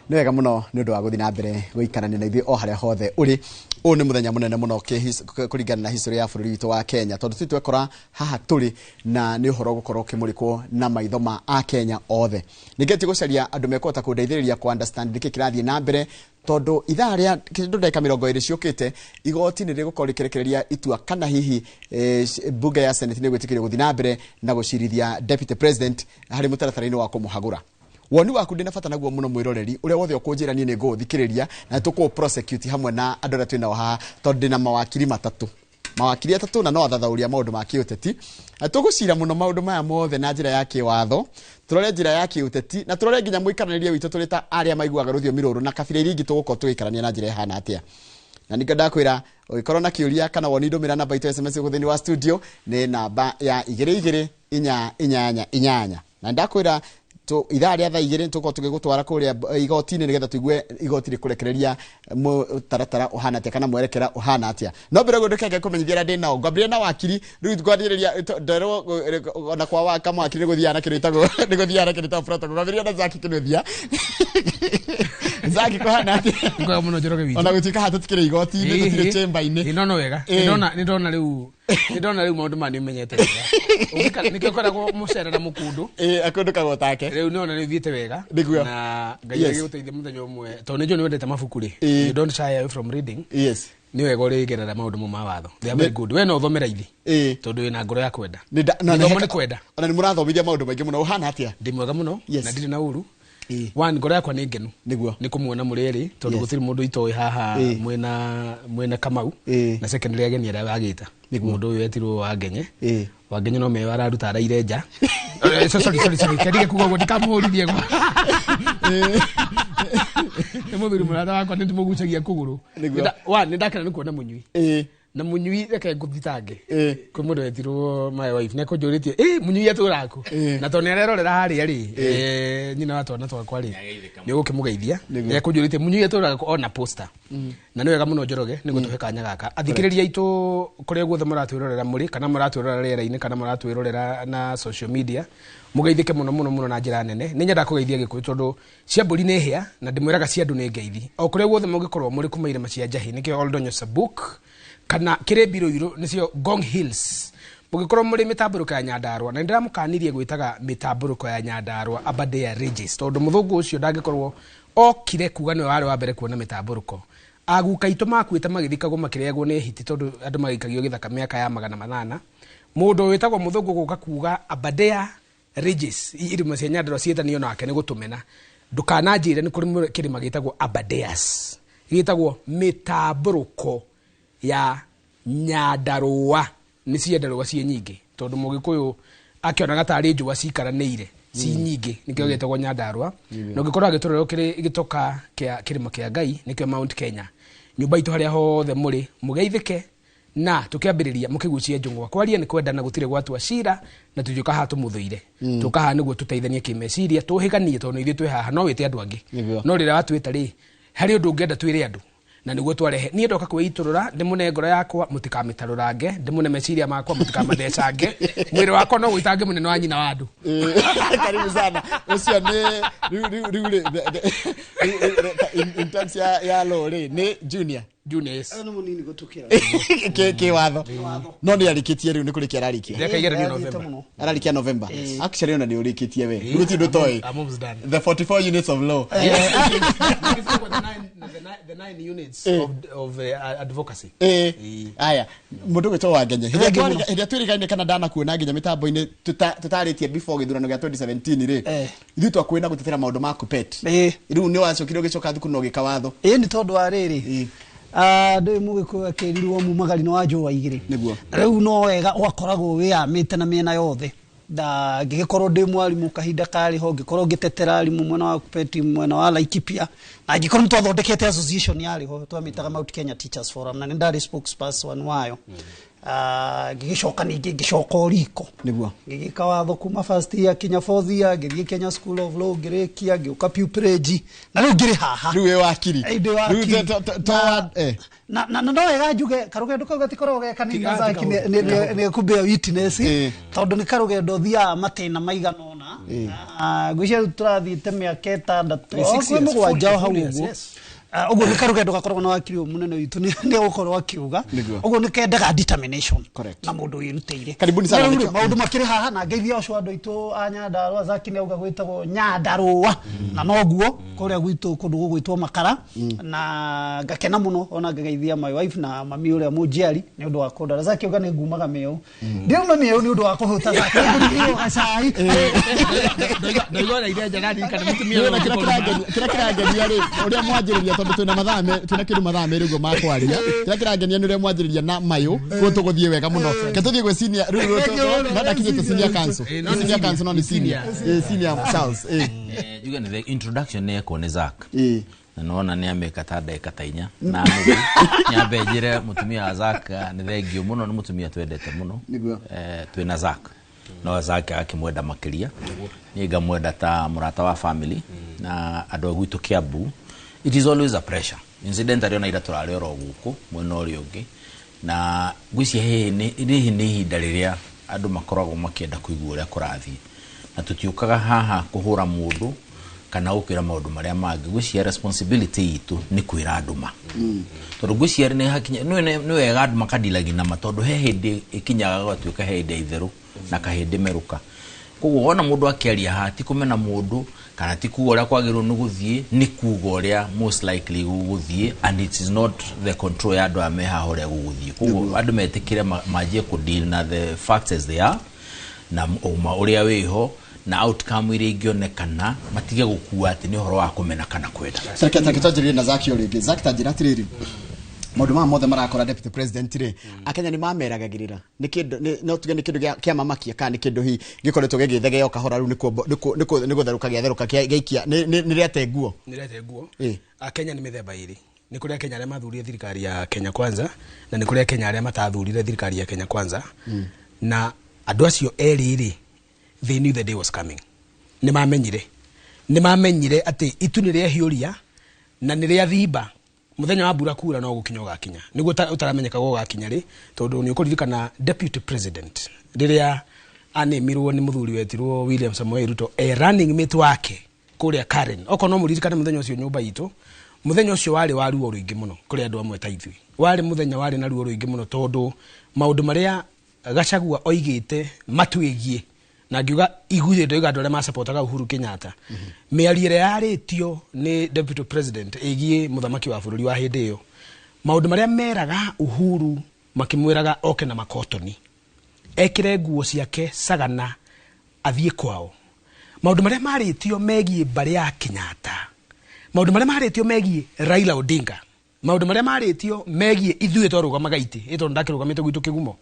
Nĩ wega mũno nĩ ũndũ wa gũthiĩ na mbere gũikarania na ithuĩ o harĩa hothe ũrĩ. Ũyũ nĩ mũthenya mũnene mũno kũringana na history ya bũrũri witũ wa Kenya, tondũ tũtĩ twekora haha tũrĩ na nĩ ũhoro ũgũkorwo ũkĩmũrĩkwo na maitho ma Akenya othe. Ningĩ gũcaria andũ mekũhota kũndeithĩrĩria kũ understand nĩkĩ kĩrathiĩ na mbere, tondũ ithaa rĩa kĩndũ ndagĩka 20 ciũkĩte igoti nĩ rĩgũkorwo rĩkĩrekereria itua kana hihi bunge ya Senate nĩ gwĩtĩkĩrio gũthiĩ na mbere na gũcirithia deputy president harĩ mũtaratara-inĩ wa kũmũhagũra. Woni waku ndĩna bata naguo mũno, mwĩroreri, ũrĩa wothe ũkũnjĩra niĩ nĩ ngũũthikĩrĩria na tũkũ prosecute hamwe na andũ arĩa twĩnao haha, tondũ ndĩna mawakiri matatũ, mawakiri atatũ, na no athathaũria maũndũ ma kĩũteti. Na tũgũcira mũno maũndũ maya mothe na njĩra ya kĩwatho, tũrore njĩra ya kĩũteti, na tũrore nginya mũikaranĩrie witũ tũrĩ ta arĩa maiguaga rũthiomi rũrũ na kabira iria ingĩ tũgũkorwo tũgĩikarania na njĩra ĩhana atĩa. Na ningĩ ndakwĩra, ũngĩkorwo na kĩũria kana woni, ndũmĩra namba itũ ya SMS gũkũ thĩinĩ wa studio nĩ namba ya 22488. Na ndakwĩra ithaa rĩa thaa 2 tũkorwo tũgĩgũtwara kũrĩa igoti-inĩ nĩgetha tũigue igoti rĩkũrekereria mũtaratara ũhana atĩa kana mwerekera ũhana atĩa. No mbere ũguo, ndũkenge kũmenyithia arĩa ndĩ nao. Ngwambĩrĩria na wakiri. Rĩu ngwanjĩrĩria nderwo ona kwa wa kamwakiri nĩ gũthiaga na kĩndũ gĩtagwo, nĩ gũthiaga na kĩndũ gĩtagwo protocol. Ngwambĩrĩria na Zaki Kĩnuthia. Zaki, kũhana atĩa? Kwega mũno, Njoroge witũ. Ona gũtuĩka haha tũtikĩrĩ igoti-inĩ, tũtirĩ chamber-inĩ. Ĩ, no wega. Nĩ ndona rĩu maũndũ maya nĩ ũmenyete wega. Nĩkĩo ũkoragwo mũcere na mũkundu. Ĩ, akũndũ kagwo take. Rĩu nĩona rĩu thiĩte wega. Nĩguo. Na Ngai agĩgũteithia mũthenya ũmwe, tondũ nĩ njũĩ nĩ wendete mabuku rĩ, you don't shy away from reading. Nĩ wega ũrĩgerera maũndũ mo ma watho. They are very good. We no ũthome raithi tondũ wĩna ngoro ya kwenda. Gĩthomo nĩ kwenda. Ona nĩ mũrathomithia maũndũ maingĩ mũno. Ũhana atĩa? Ndĩ mwega mũno na ndirĩ na ũru. One, ngoro yakwa nĩ ngenu nĩ kũmuona mũrĩ erĩ, tondũ gũtirĩ mũndũ itoĩ haha mwĩna Kamau. Na secondly, ageni arĩa wagĩta, mũndũ ũyũ etirwo Wangenye. Wangenye no meyo araruta araire nja. Sorry, sorry, sorry, kendige kuga ũguo ndikamũhũrithie gwa nĩ mũthuri mũrata wakwa, nĩ ndĩmũgucagia kũgũrũ. One, nĩ ndakena nĩ kuona mũnyui na mũnyui. Reke ngũthitange kwĩ mũndũ wetirwo my wife nĩ akũnjũrĩtie, ĩ mũnyui atũraku na tondũ nĩ arerorera harĩa rĩ, nyina wa twana twakwa rĩ, nĩ ũgũkĩmũgeithia. Nĩ akũnjũrĩtie mũnyui atũraga ku ona poster. Na nĩ wega mũno, Njoroge, nĩ gũtũhe kanya gaka. Athikĩrĩria aitũ kũrĩa guothe mũratwĩrorera mũrĩ, kana mũratwĩrorera rĩera-inĩ, kana mũratwĩrorera na social media, mũgeithĩke mũno mũno mũno na njĩra nene. Nĩ nyendaga kũgeithia Gĩkũyũ tondũ cia mbũri nĩ hĩa na ndĩmwĩraga cia andũ nĩ ngeithi. O kũrĩa guothe mũngĩkorwo mũrĩ, kuma irĩma cia Njahĩ nĩkĩo Oldonyo Sabuk, kana Kĩrĩmbi Rũirũ nĩcio Ngong Hills, mũngĩkorwo mũrĩ mĩtambũrũko ya Nyandarũa, na nĩndĩramũkanirie gwĩtaga mĩtambũrũko ya Nyandarũa Aberdare Ridges, tondũ mũthũngũ ũcio ndangĩkorwo okire kuga nĩwe warĩ wa mbere kuona mĩtambũrũko. Aguka aitũ makuĩte magĩthikagwo makĩrĩagwo nĩ hiti, tondũ andũ magĩikagio gĩthaka mĩaka ya 800. Mũndũ wĩtagwo mũthũngũ gũka kuga Aberdare Ridges, irĩma cia Nyandarũa ciĩtanio nake, nĩ gũtũmena. Ndũkananjĩre nĩ kũrĩ kĩrĩma gĩtagwo Aberdares, gĩtagwo mĩtambũrũko ya Nyandarũa. Nĩ ciandarũa ciĩ nyingĩ, tondũ mũgĩkũyũ akĩonaga tarĩ njũa cikaranĩire ci nyingĩ, nĩkĩo gĩtagwo Nyandarũa. Na ũngĩkorwo agĩtũrora ũkĩrĩ gĩtoka kĩa kĩrĩma kĩa Ngai, nĩkĩo Mount Kenya, nyũmba itũ, harĩa hothe mũrĩ mũgeithĩke. Na tukiambĩrĩria mũkĩgucie njũng'wa, kwaria nĩ kwendana, gũtirĩ gwatua cira, na tũtiũka haha tũmũthũire. Tũka haha nĩguo tũteithanie kĩmeciria, tũhĩganie, tondũ ithuĩ twĩ haha no wĩte andũ angĩ. No rĩrĩa watwĩta rĩ, harĩ ũndũ ũngĩenda twĩre andũ na nĩguo twarehe. Niĩ ndoka kwĩitũrũra, ndĩmũne ngoro yakwa, mũtikamĩtarũrange, ndĩmũne meciria makwa, mũtikamathecange, mwĩrĩ wakwa no gũitange mũnene wa nyina wa andũ. Karibu sana. Ũcio nĩ rĩu rĩ, in terms ya law rĩ, nĩ junior. Junior, yes. Nĩ mũnini gũtũkĩra. Kĩ watho no nĩ arĩkĩtie rĩu, nĩ kũrĩkia ararĩkia. Ndeka igeranio Athiĩte November. mũno. Ararĩkia November. Actually, ona nĩ ũrĩkĩtie we, gũtirĩ ũndũ toĩ. I'm almost done. The 44 units of law. The nine units of advocacy. Aya, mũndũ gwĩtwo Wangenye, hĩndĩ ĩrĩa twĩrĩgaine kana ndanakuona nginya mĩtambo-inĩ tũtarĩtie before gĩthurano gĩa 2017 rĩ, ithuĩ twakuĩ na gũtetera maũndũ ma kupet. Rĩu nĩ wacokire ũgĩcoka thukuru na ũgĩka watho. Ĩ, nĩ tondũ wa rĩrĩ, ndũĩ mũgĩkũyũ akĩrirwo mumagari nĩ wa njũa igĩrĩ. Rĩu no wega ũgakoragwo wĩyamĩte na mĩena yothe, na ngĩgĩkorwo ndĩ mwarimũ kahinda karĩ ho, ngĩkorwo ngĩtetera arimũ mwena wa Kupeti, mwena wa Laikipia, na ngĩkorwo nĩ twathondekete association yarĩ ho twamĩtaga Mount Kenya Teachers Forum, na nĩ ndarĩ spokesperson wayo. Ngĩgĩcoka ningĩ ngĩcoka o riko. Ngĩgĩka watho kuma first year kinya fourth year, ngĩthiĩ Kenya School of Law, ngĩrĩkia, ngĩũka pupillage, na rĩu ngĩrĩ haha. Rĩu wĩ wakiri. Ĩ, ndĩ wakiri. Rĩu to Na no wega njuge karũgendo kau gatikoragwo ge kanini. Tiga- Zaki tiga- nĩ kũbear witness, tondũ nĩ karũgendo thiaga matĩna maigana ũna. Ngwĩciria rĩu tũrathiĩte mĩaka 6 kwĩ 7 hau ũguo. Ũguo nĩ karũgendo gakoragwo na wakiri ũyũ mũnene witũ nĩ egũkorwo akiuga. Ũguo nĩ kendaga determination na mũndũ wĩrutĩire. Karibuni sana. Rĩu maũndũ makĩrĩ haha na ngeithia ũcio andũ aitũ a Nyandarũa. Zaki nĩ auga gwĩtagwo Nyandarũa na noguo kũrĩa gwitũ kũndũ gũgwĩtwo Makara, na ngakena mũno ona ngageithia my wife na mami ũrĩa mũnjiari nĩ ũndũ wa kũndora. Zaki auga nĩ ngumaga mĩeũ, ndiuma mĩeũ nĩ ũndũ wa kũhũta Zaki ngũrugĩirwo gacai. Ndaigua ire njega ndirikana mũtumia ũyũ. Kĩrĩa kĩrangenia rĩ, ũrĩa mwanjĩrĩria, tondũ twĩna mathaa twĩna kĩndũ mathaa merĩ ũguo ma kwaria, kĩrĩa kĩrangenia nĩ ũrĩa mwanjĩrĩria na mayũ, koguo tũgũthiĩ wega mũno. Ke tũthiĩ gwĩ senior rĩu, no ndakinyĩte senior council, senior council no nĩ senior, senior Charles. Njuge nĩ introduction nĩ ekwo nĩ Zack na nona nĩ amĩka ta ndagĩka ta 4 na nuthu. Nyambe njĩre mũtumia wa Zack nĩ thengio mũno, nĩ mũtumia twendete mũno. Twĩna Zack no Zack akĩmwenda makĩria, niĩ ngamwenda ta mũrata wa family na andũ a gwitũ Kiambu. It is always a pressure. Incidentally ona ira tũrarĩ oro gũkũ mwena ũrĩa ũngĩ, na ngwĩciria hihi nĩ ihinda rĩrĩa andũ makoragwo makĩenda kũigua ũrĩa kũrathiĩ, na tũtiũkaga haha kũhũra mũndũ kana gũkwĩra maũndũ marĩa mangĩ. Ngwĩciria responsibility itũ nĩ kwĩra andũ ma, tondũ ngwĩciria nĩ hakinya nĩ wega andũ makadilagi na ma, tondũ he hĩndĩ ĩkinyaga gũgatuĩka he hĩndĩ ya itherũ na kahĩndĩ merũka. Koguo wona mũndũ akĩaria haha ti kũmena mũndũ kana ti kuga ũrĩa kwagĩrĩirwo nĩ gũthiĩ, nĩ kuga ũrĩa most likely gũgũthiĩ, and it is not the control ya andũ aya me haha ũrĩa gũgũthiĩ. Koguo andũ metĩkĩre manjie kũ deal na the facts as they are, na ũma ũrĩa wĩho na outcome iria ingĩonekana, matige gũkua atĩ nĩ ũhoro wa kũmena kana kwenda. Reke twanjĩrĩrie na Zaki o rĩngĩ. Zaki, ta njĩra atĩrĩrĩ, maũndũ maya mothe marakora deputy president rĩ, Akenya nĩ mameragagĩrĩra nĩ kĩndũ, no tuge nĩ kĩndũ kĩa mamakia kana nĩ kĩndũ hihi gĩkoretwo gĩgĩthegea o kahora, rĩu nĩ gũtherũka gĩatherũka gĩaikia nĩ rĩate nguo. Nĩ rĩate nguo. Akenya nĩ mĩthemba ĩrĩ. Nĩ kũrĩ Akenya arĩa mathurire thirikari ya Kenya Kwanza na nĩ kũrĩ Akenya arĩa matathurire thirikari ya Kenya Kwanza. Na andũ acio erĩ rĩ, they knew the day was coming. Nĩ mamenyire. Nĩ mamenyire atĩ itu nĩ rĩahiũria na nĩ rĩathimba. Mũthenya wa mbura kura no gũkinya ũgakinya. Nĩguo ũtaramenyeka gũgakinya rĩ, tondũ nĩ ũkũririkana deputy president rĩrĩa anĩmirwo nĩ mũthuri wetirwo William Samoei Ruto e running mate wake kũrĩa Karen. Okorwo no mũririkane mũthenya ũcio nyũmba itũ, mũthenya ũcio warĩ wa ruo rũingĩ mũno kũrĩ andũ amwe ta ithuĩ. Warĩ mũthenya warĩ na ruo rũingĩ mũno tondũ maũndũ marĩa Gachagua oigĩte matwĩgiĩ, na ngiuga ithuĩ ndoiga andũ arĩa macapotaga Uhuru Kenyatta, mĩario ĩrĩa yarĩtio nĩ deputy president ĩgiĩ mũthamaki wa bũrũri wa hĩndĩ ĩyo, maũndũ marĩa meraga Uhuru makĩmwĩraga oke na makotoni, ekĩre nguo ciake cagana athiĩ kwao, maũndũ marĩa marĩtio megiĩ mbarĩ ya Kenyatta, maũndũ marĩa marĩtio megiĩ Raila Odinga, maũndũ marĩa marĩtio megiĩ ithuĩ twarũgamaga itĩ, ĩ tondũ ndakĩrũgamĩte gwitũ Kĩgumo,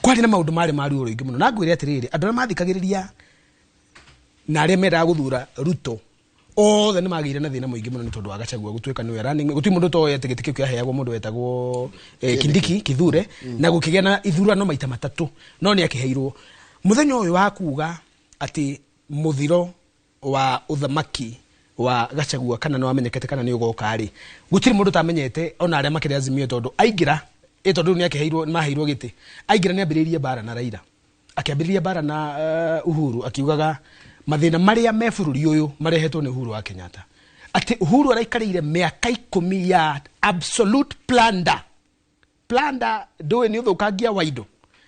kwarĩ na maũndũ marĩ ma ruo rũingĩ mũno. Na ngwĩre atĩrĩrĩ, andũ arĩa mathikagĩrĩria na arĩa mendaga gũthura Ruto othe nĩ magĩire na thĩna mũingĩ mũno nĩ tondũ wa Gachagua gũtuĩka nĩwe running. Gũtirĩ mũndũ ũtoĩ atĩ gĩtĩ kĩu kĩaheagwo mũndũ wetagwo Kindiki Kithure, na gũkĩgĩa na ithurano maita matatũ, no nĩ akĩheirwo. Mũthenya ũyũ wa kuga atĩ mũthiro wa ũthamaki wa Gachagua kana nĩ wamenyekete kana nĩ ũgoka rĩ, gũtirĩ mũndũ ũtamenyete ona arĩa makĩrĩ Azimio, tondũ aingĩra, tondũ rĩu nĩ akĩheirwo, nĩ maheirwo gĩtĩ, aingĩra nĩ ambĩrĩirie mbara na Raila, akĩambĩrĩria mbara na Uhuru, akiugaga mathĩna marĩa me bũrũri ũyũ marehetwo nĩ Uhuru wa Kenyatta, atĩ Uhuru araikarĩire mĩaka 10 ya absolute plunder. Plunder ndũĩ nĩ ũthũkangia wa indo,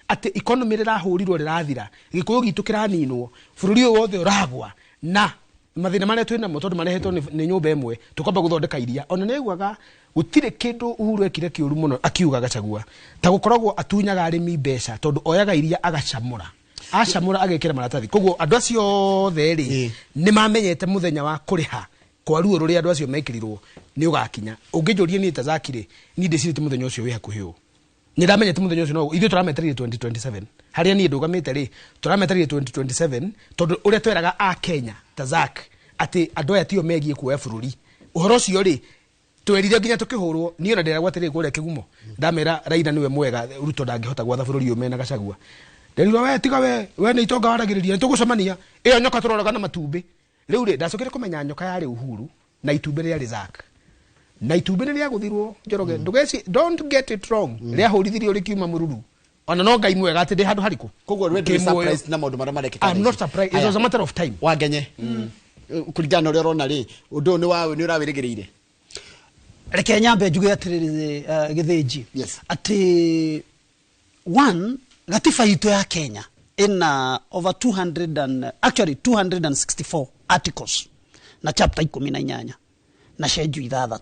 atĩ economy rĩrahũrirwo rĩrathira, gĩkũyũ gitũ kĩraninwo, bũrũri ũyũ wothe ũragwa, na mathĩna marĩa twĩ namo tondũ marehetwo nĩ nyũmba ĩmwe, tũkamba gũthondeka iria. Ona nĩ aiguaga gũtirĩ kĩndũ Uhuru ekire kĩũru mũno akiuga Gachagua ta gũkoragwo atunyaga arĩmi mbeca, tondũ oyaga iria agacamũra, acamũra agekĩra maratathi. Koguo andũ acio othe rĩ nĩ mamenyete mũthenya wa kũrĩha kwa ruo rũrĩa andũ acio mekĩrirwo nĩ ũgakinya. Ũngĩnjũria niĩ ta Zaki rĩ, niĩ ndĩcirĩtie mũthenya ũcio wĩ hakuhĩ ũũ, nĩ ndamenyete mũthenya ũcio, no ithuĩ tũrametereire 2027, harĩa niĩ ndũgamĩte rĩ tũrametereire 2027, tondũ ũrĩa tweraga a Kenya ta Zack atĩ andũ aya tio megiĩ kuoya bũrũri, ũhoro ũcio rĩ twerire nginya tukihurwo. Niĩ ona ndĩragwo atĩrĩrĩ kũrĩa Kĩgumo, ndamera Raila nĩwe mwega, Ruto ndangĩhota gwatha bũrũri ũyũ mena Gachagua. Nderirwo we tiga we, we nĩ itonga waragĩrĩria, nĩtũgũcemania, ĩyo nyoka tũroraga na matumbĩ. Rĩu rĩ ndacokire kũmenya nyoka yarĩ Uhuru na itumbĩ rĩarĩ Zack, na itumbĩ nĩ rĩagũthirwo Njoroge, ndũgeci, don't get it wrong, rĩahũrithirio rĩkiuma mũruru. Ona no Ngai mwega atĩ ndĩ handũ harĩkũ. Koguo we ndũrĩ surprised na maũndũ marĩa marekĩka. I'm not surprised. It was a matter of time. Wangenye kũringana na ũrĩa ũrona rĩ, ũndũ ũyũ nĩ ũrawĩrĩgĩrĩire? Reke nyambe njuge atĩrĩrĩ, Gĩthĩnji. Yes. Atĩ one, gatiba itũ ya Kenya ina over 200 and actually 264 articles na chapter 18 na schedule 6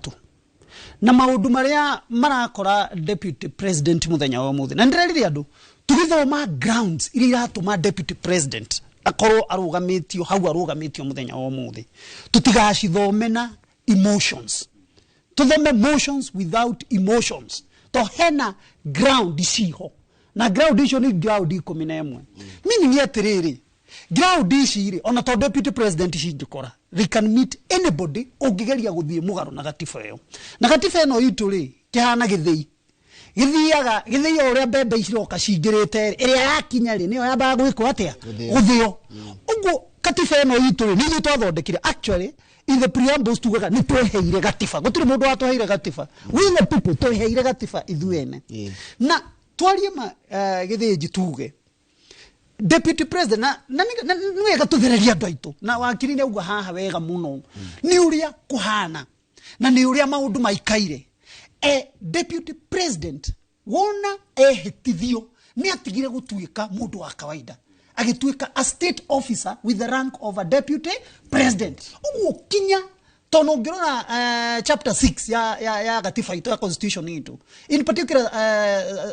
na maũndũ marĩa marakora deputy president mũthenya wa ũmũthĩ. Na ndĩrerire andũ tũgĩthoma grounds iria iratũma deputy president akorwo arũgamĩtio hau arũgamĩtio mũthenya wa ũmũthĩ, tũtigacithome na emotions, tuthome motions without emotions, to hena ground ciho na ground icio nĩ ground 11. Meaning atĩrĩrĩ, ground ici rĩ, ona to deputy president cingĩkora, they can meet anybody ũngĩgeria gũthiĩ mũgarũ na gatiba ĩyo. Na gatiba ĩno itũ rĩ, kĩhana gĩthĩi, gĩthiaga gĩthĩi o ũrĩa mbembe iroka cingĩrĩte rĩ, ĩrĩa yakinya rĩ, nĩyo yambaga gwĩkwo atĩa? Gũthĩo. Ũguo katiba ĩno itũ rĩ, nĩ ithuĩ twathondekire. Actually in the preambles tugaga nĩ tweheire gatiba, gũtirĩ mũndũ watũheire gatiba, we the people tweheire gatiba ithuĩ ene. Na twarie ma Gĩthĩnji tuge deputy president na nĩ wega tũthererie andũ aitũ, na wakiri nĩ auga haha wega mũno nĩ ũrĩa kũhana na nĩ ũrĩa maũndũ maikaire. Deputy president wona ehĩtithio nĩ atigire gũtuĩka mũndũ wa kawaida, agĩtuĩka a state officer with the rank of a deputy president. Ũguo kinya tondũ ũngĩrora chapter 6 ya gatiba itũ ya constitution itũ, in particular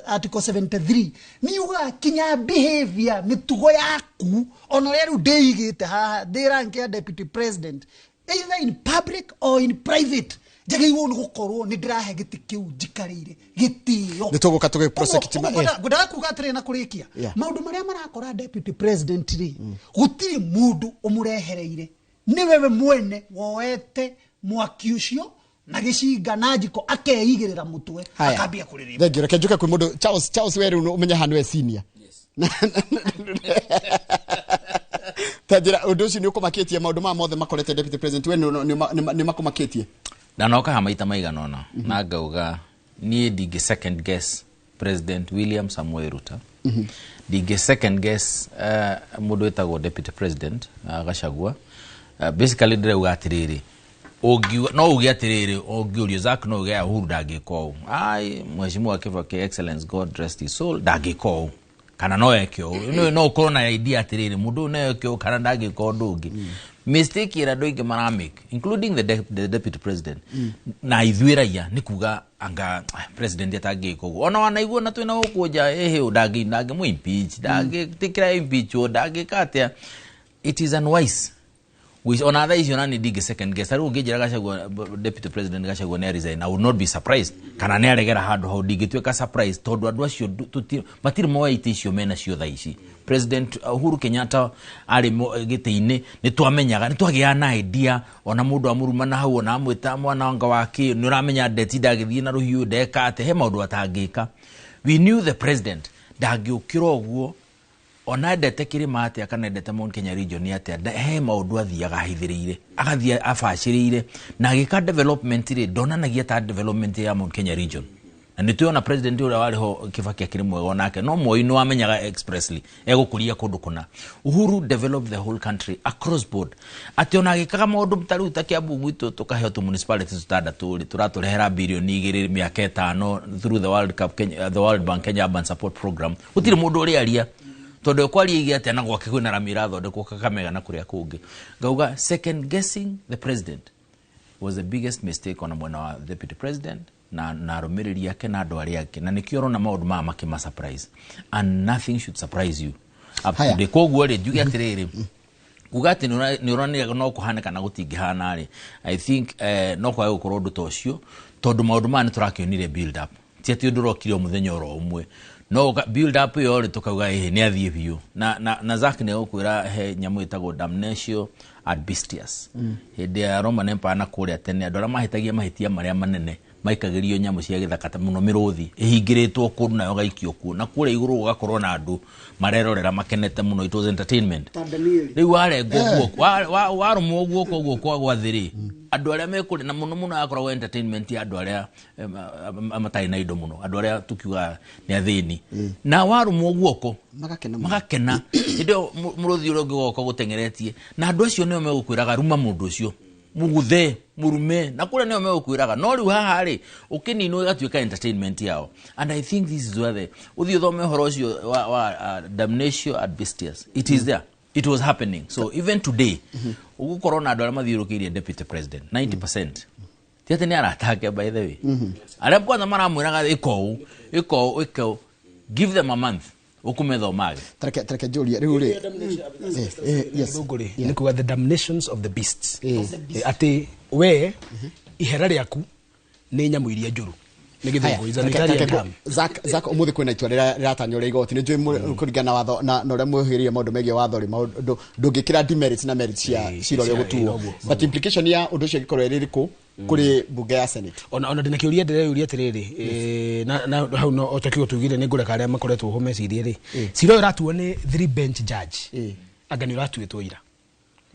article 73, nĩ yugaga kinya behavior, mĩtugo yaku, ona ũrĩa rĩu ndĩigĩte haha ndĩ rank ya deputy president, either in public or in private, njagĩrĩirwo nĩ gũkorwo nĩ ndĩrahe gĩtĩ kĩu njikarĩire gĩtĩo. Nĩ tũgũka tũgĩ prosecute. Ngwendaga kuga atĩrĩrĩ na kũrĩkia, maũndũ marĩa marakora deputy president rĩ, gũtirĩ mũndũ ũmũrehereire, nĩ wewe mwene woete mwaki ũcio na gĩcinga na njiko akeigĩrĩra mũtwe akambia kũrĩrĩmba. Thank you. Reke njuke kwĩ mũndũ Charles, we rĩu ũmenye haha nĩwe senior. Ta njĩra ũndũ ũcio nĩ ũkũmakĩtie, maũndũ maya mothe makorete deputy president, we nĩ makũmakĩtie? Ndanoka ha maita maigana ũna na ngauga niĩ ndingĩ second guess President William Samoei Ruto, ndingĩ second guess mũndũ wĩtagwo deputy president Gachagua. Basically ndĩrauga atĩrĩrĩ, no uge atĩrĩrĩ, ũngĩũrio Zack no uge Uhuru ndangĩka ũũ, ai mheshimiwa Kibaki, excellence, God rest his soul, ndangĩka ũũ kana no eke ũũ, no ũkorwo na idea atĩrĩrĩ mũndũ ũyũ no eke ũũ kana ndangĩka ũndũ ũngĩ. Mistake ĩrĩa andũ aingĩ maramake, including the deputy president na ithuĩ raia, nĩ kuga anga president atangĩka ũguo, ona wanaigua na twĩna gũkũ nja ĩhĩ ndangĩmũ impeach, ndangĩtĩkĩra impeach, ndangĩka atĩa. It is unwise. Ona thaa icio nani ndingĩ second guess. Rĩu ũngĩnjĩra Gachagua, deputy president Gachagua nĩ resign, I would not be surprised. Kana nĩ aregera handũ hau, ndingĩtuĩka surprise, tondũ andũ acio matirĩ moya itĩ icio mena cio thaa ici. President Uhuru Kenyatta arĩ gĩtĩ-inĩ, nĩ twamenyaga, nĩ twagĩaga na idea, ona mũndũ amũruma na hau, ona amwĩta mwana wanga wake, nĩ ũramenya ndetinda agĩthiĩ na rũhiũ, ndeka atĩ he maũndũ atangĩka. We knew the president ndangĩũkĩra ũguo, ona endete kĩrĩma atĩa kana endete Mount Kenya region atĩa, he maũndũ athiaga ahithĩrĩire, agathiĩ abacĩrĩire, na agĩka development rĩ, ndonanagia ta development ya Mount Kenya region. Na nĩ tuona president ũrĩa warĩ ho Kibaki akĩrĩ mwega onake, no Moi nĩ wamenyaga expressly egũkũria kũndũ kũna. Uhuru developed the whole country across board, atĩ ona agĩkaga maũndũ ta rĩu ta Kiambu gwitũ tũkaheo tũ municipalities tũtandatũ rĩ, tũratũrehera birioni 2 mĩaka 5 through the World Cup Kenya, the World Bank Kenya Urban Support Program. Gũtirĩ mũndũ ũrĩaria tondũ ekwaria ige atĩa, na gwake kwĩna rami ĩrathondekwo Kakamega na kũrĩa kũngĩ. Ngauga second guessing the president was the biggest mistake ona mwena wa deputy president na arũmĩrĩri ake na andũ arĩa angĩ, na nĩkĩo ũrona maũndũ maya makĩma surprise, and nothing should surprise you up to date. Koguo rĩ, njuge atĩrĩrĩ, kuga atĩ nĩ ũronire no kũhane kana gũtingĩhana rĩ, I think no kwage gũkorwo ũndũ ta ũcio, tondũ maũndũ maya nĩ tũrakĩonire build up, ti atĩ ũndũ ũrokire o mũthenya oro ũmwe, no build up ĩyo rĩ, tũkauga ĩhĩ nĩ athiĩ biũ. Na Zack nĩ egũkwĩra he nyamũ ĩtagwo damnatio ad bestias. Hĩndĩ ya Roman Empire na kũrĩa tene, andũ arĩa mahĩtagia mahĩtia marĩa manene maikagĩrio nyamũ cia gĩthaka ta mũno mĩrũthi ĩhingĩrĩtwo kũndũ nayo gaikio kuo, na kũrĩa igũrũ gũgakorwo na andũ marerorera makenete mũno. It was entertainment. Rĩu warengwo guoko, warũmwo guoko ũguo kwa gwathĩ rĩ, Andũ arĩa mekũrĩ na mũno mũno akoragwo entertainment ya andũ arĩa matarĩ na indo mũno, andũ arĩa tukiuga nĩ athĩni. Na warũmwo guoko Magakena mũno. Magakena. Hĩndĩ ĩyo mũrũthi ũrĩa ũngĩ goka gũteng'eretie na andũ acio nĩo megũkwĩraga ruma mũndũ ũcio, mũgũthe, mũrume, na kũrĩa nĩo megũkwĩraga. No rĩu haha rĩ, ũkĩninwo ĩgatuĩka entertainment yao. And I think this is where the ũthiĩ ũthome ũhoro ũcio wa damnatio ad bestias. It is there. It was happening. So even today, ũgũkorwo na andũ arĩa mathiũrũrũkĩirie deputy president 90%. Ti atĩ nĩ aratake, by the way. Arĩa kwanza maramwĩraga ĩka ũũ, ĩka ũũ, ĩka ũũ. Give them a month, ũkũmetha ũmage. Tareke njũrie rĩu rĩ, yes. Gĩthũngũ rĩ nĩ kuga the damnations of the beasts. Atĩ we ihera rĩaku nĩ nyamũ iria njũru nĩ gĩthũngũ, is an Italian term. Zak, ũmũthĩ kwĩna itua rĩratanywo rĩa igoti. Nĩ njũĩ kũringana na watho na ũrĩa mwĩhĩrĩire maũndũ megiĩ watho rĩ, maũndũ ndũngĩkĩra demerits na merits cia cira ũrĩa ũgũtuo, but implication ya ũndũ ũcio ĩngĩkorwo ĩrĩ ĩrĩkũ kũrĩ bunge ya Senate? Ona ndĩna kĩũria ndĩreyũria atĩrĩrĩ, na hau no o ta kiugo tugire nĩ ngũreka arĩa makoretwo ho mecirie rĩ, cira ũyũ ũratuo nĩ three bench judge, anga nĩ ũratuĩtwo ira,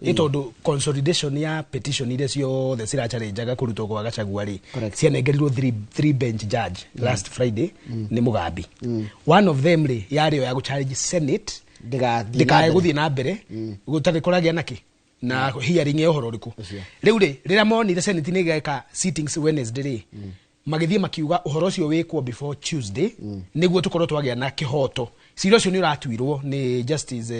nĩ tondũ consolidation ya petition iria ciothe cirachallenjaga kũrutwo gwa Gachagua rĩ, cianengerirwo three bench judge last Friday nĩ Mugambi. One of them rĩ yarĩ yo ya gũchallenge Senate ndĩgathiĩ na ndĩkae mbere. Gũthiĩ na mbere gũtarĩ kũragĩa nakĩ na hearing ya ũhoro ũrĩkũ. Rĩu rĩ, rĩrĩa monire Senate nĩ ĩgeka sittings Wednesday rĩ, magĩthiĩ makiuga ũhoro ũcio wĩkwo before Tuesday nĩguo tũkorwo twagĩa na kĩhoto. Cira ũcio nĩ ũratuirwo nĩ Justice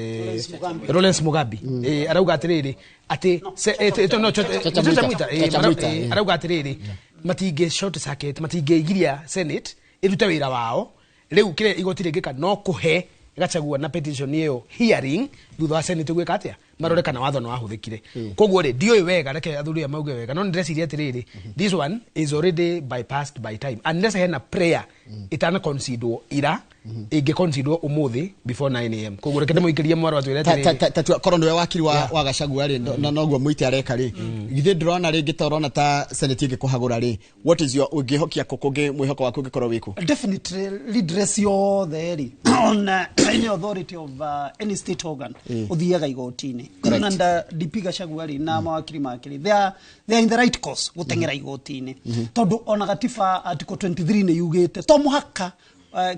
Lawrence Mugambi. Arauga atĩrĩrĩ atĩ no, Chacha Chacha Mwita. Mwita, Chacha Mwita, arauga atĩrĩrĩ, matingĩ short circuit, matingĩgiria Senate ĩrute wĩra wao. Rĩu kĩrĩa igoti rĩngĩka no kũhe Gachagua na petition ĩyo hearing thutha wa Senate gwĩka atĩa, marore kana watho nĩ wahũthĩkire. Koguo rĩ, ndiũĩ wega, reke athuri aya mauge wega, no nĩ ndĩreciria atĩrĩrĩ, this one is already bypassed by time unless hena prayer ĩtana considerwo ira, ĩngĩ considerwo ũmũthĩ before 9 a.m. Koguo reke ndĩmũikĩrie mwarwa atwĩre atĩrĩrĩ. Ta korwo nĩwe wakiri wa Gachagua rĩ, na noguo Mũite areka rĩ, githĩ ndĩrona rĩngĩ ta ũrona ta Senate ĩngĩkũhagũra rĩ, what is your ũngĩhokia kũ kũngĩ, mwĩhoko waku ũngĩkorwo wĩkũ? Definitely redress yothe rĩ, on any authority of any state organ, ũthiaga igoti-inĩ. And DP Gachagua rĩ na mawakiri make rĩ, they are in the right course gũteng'era igoti-inĩ, tondũ ona gatiba article 23 nĩ yugĩte to mũhaka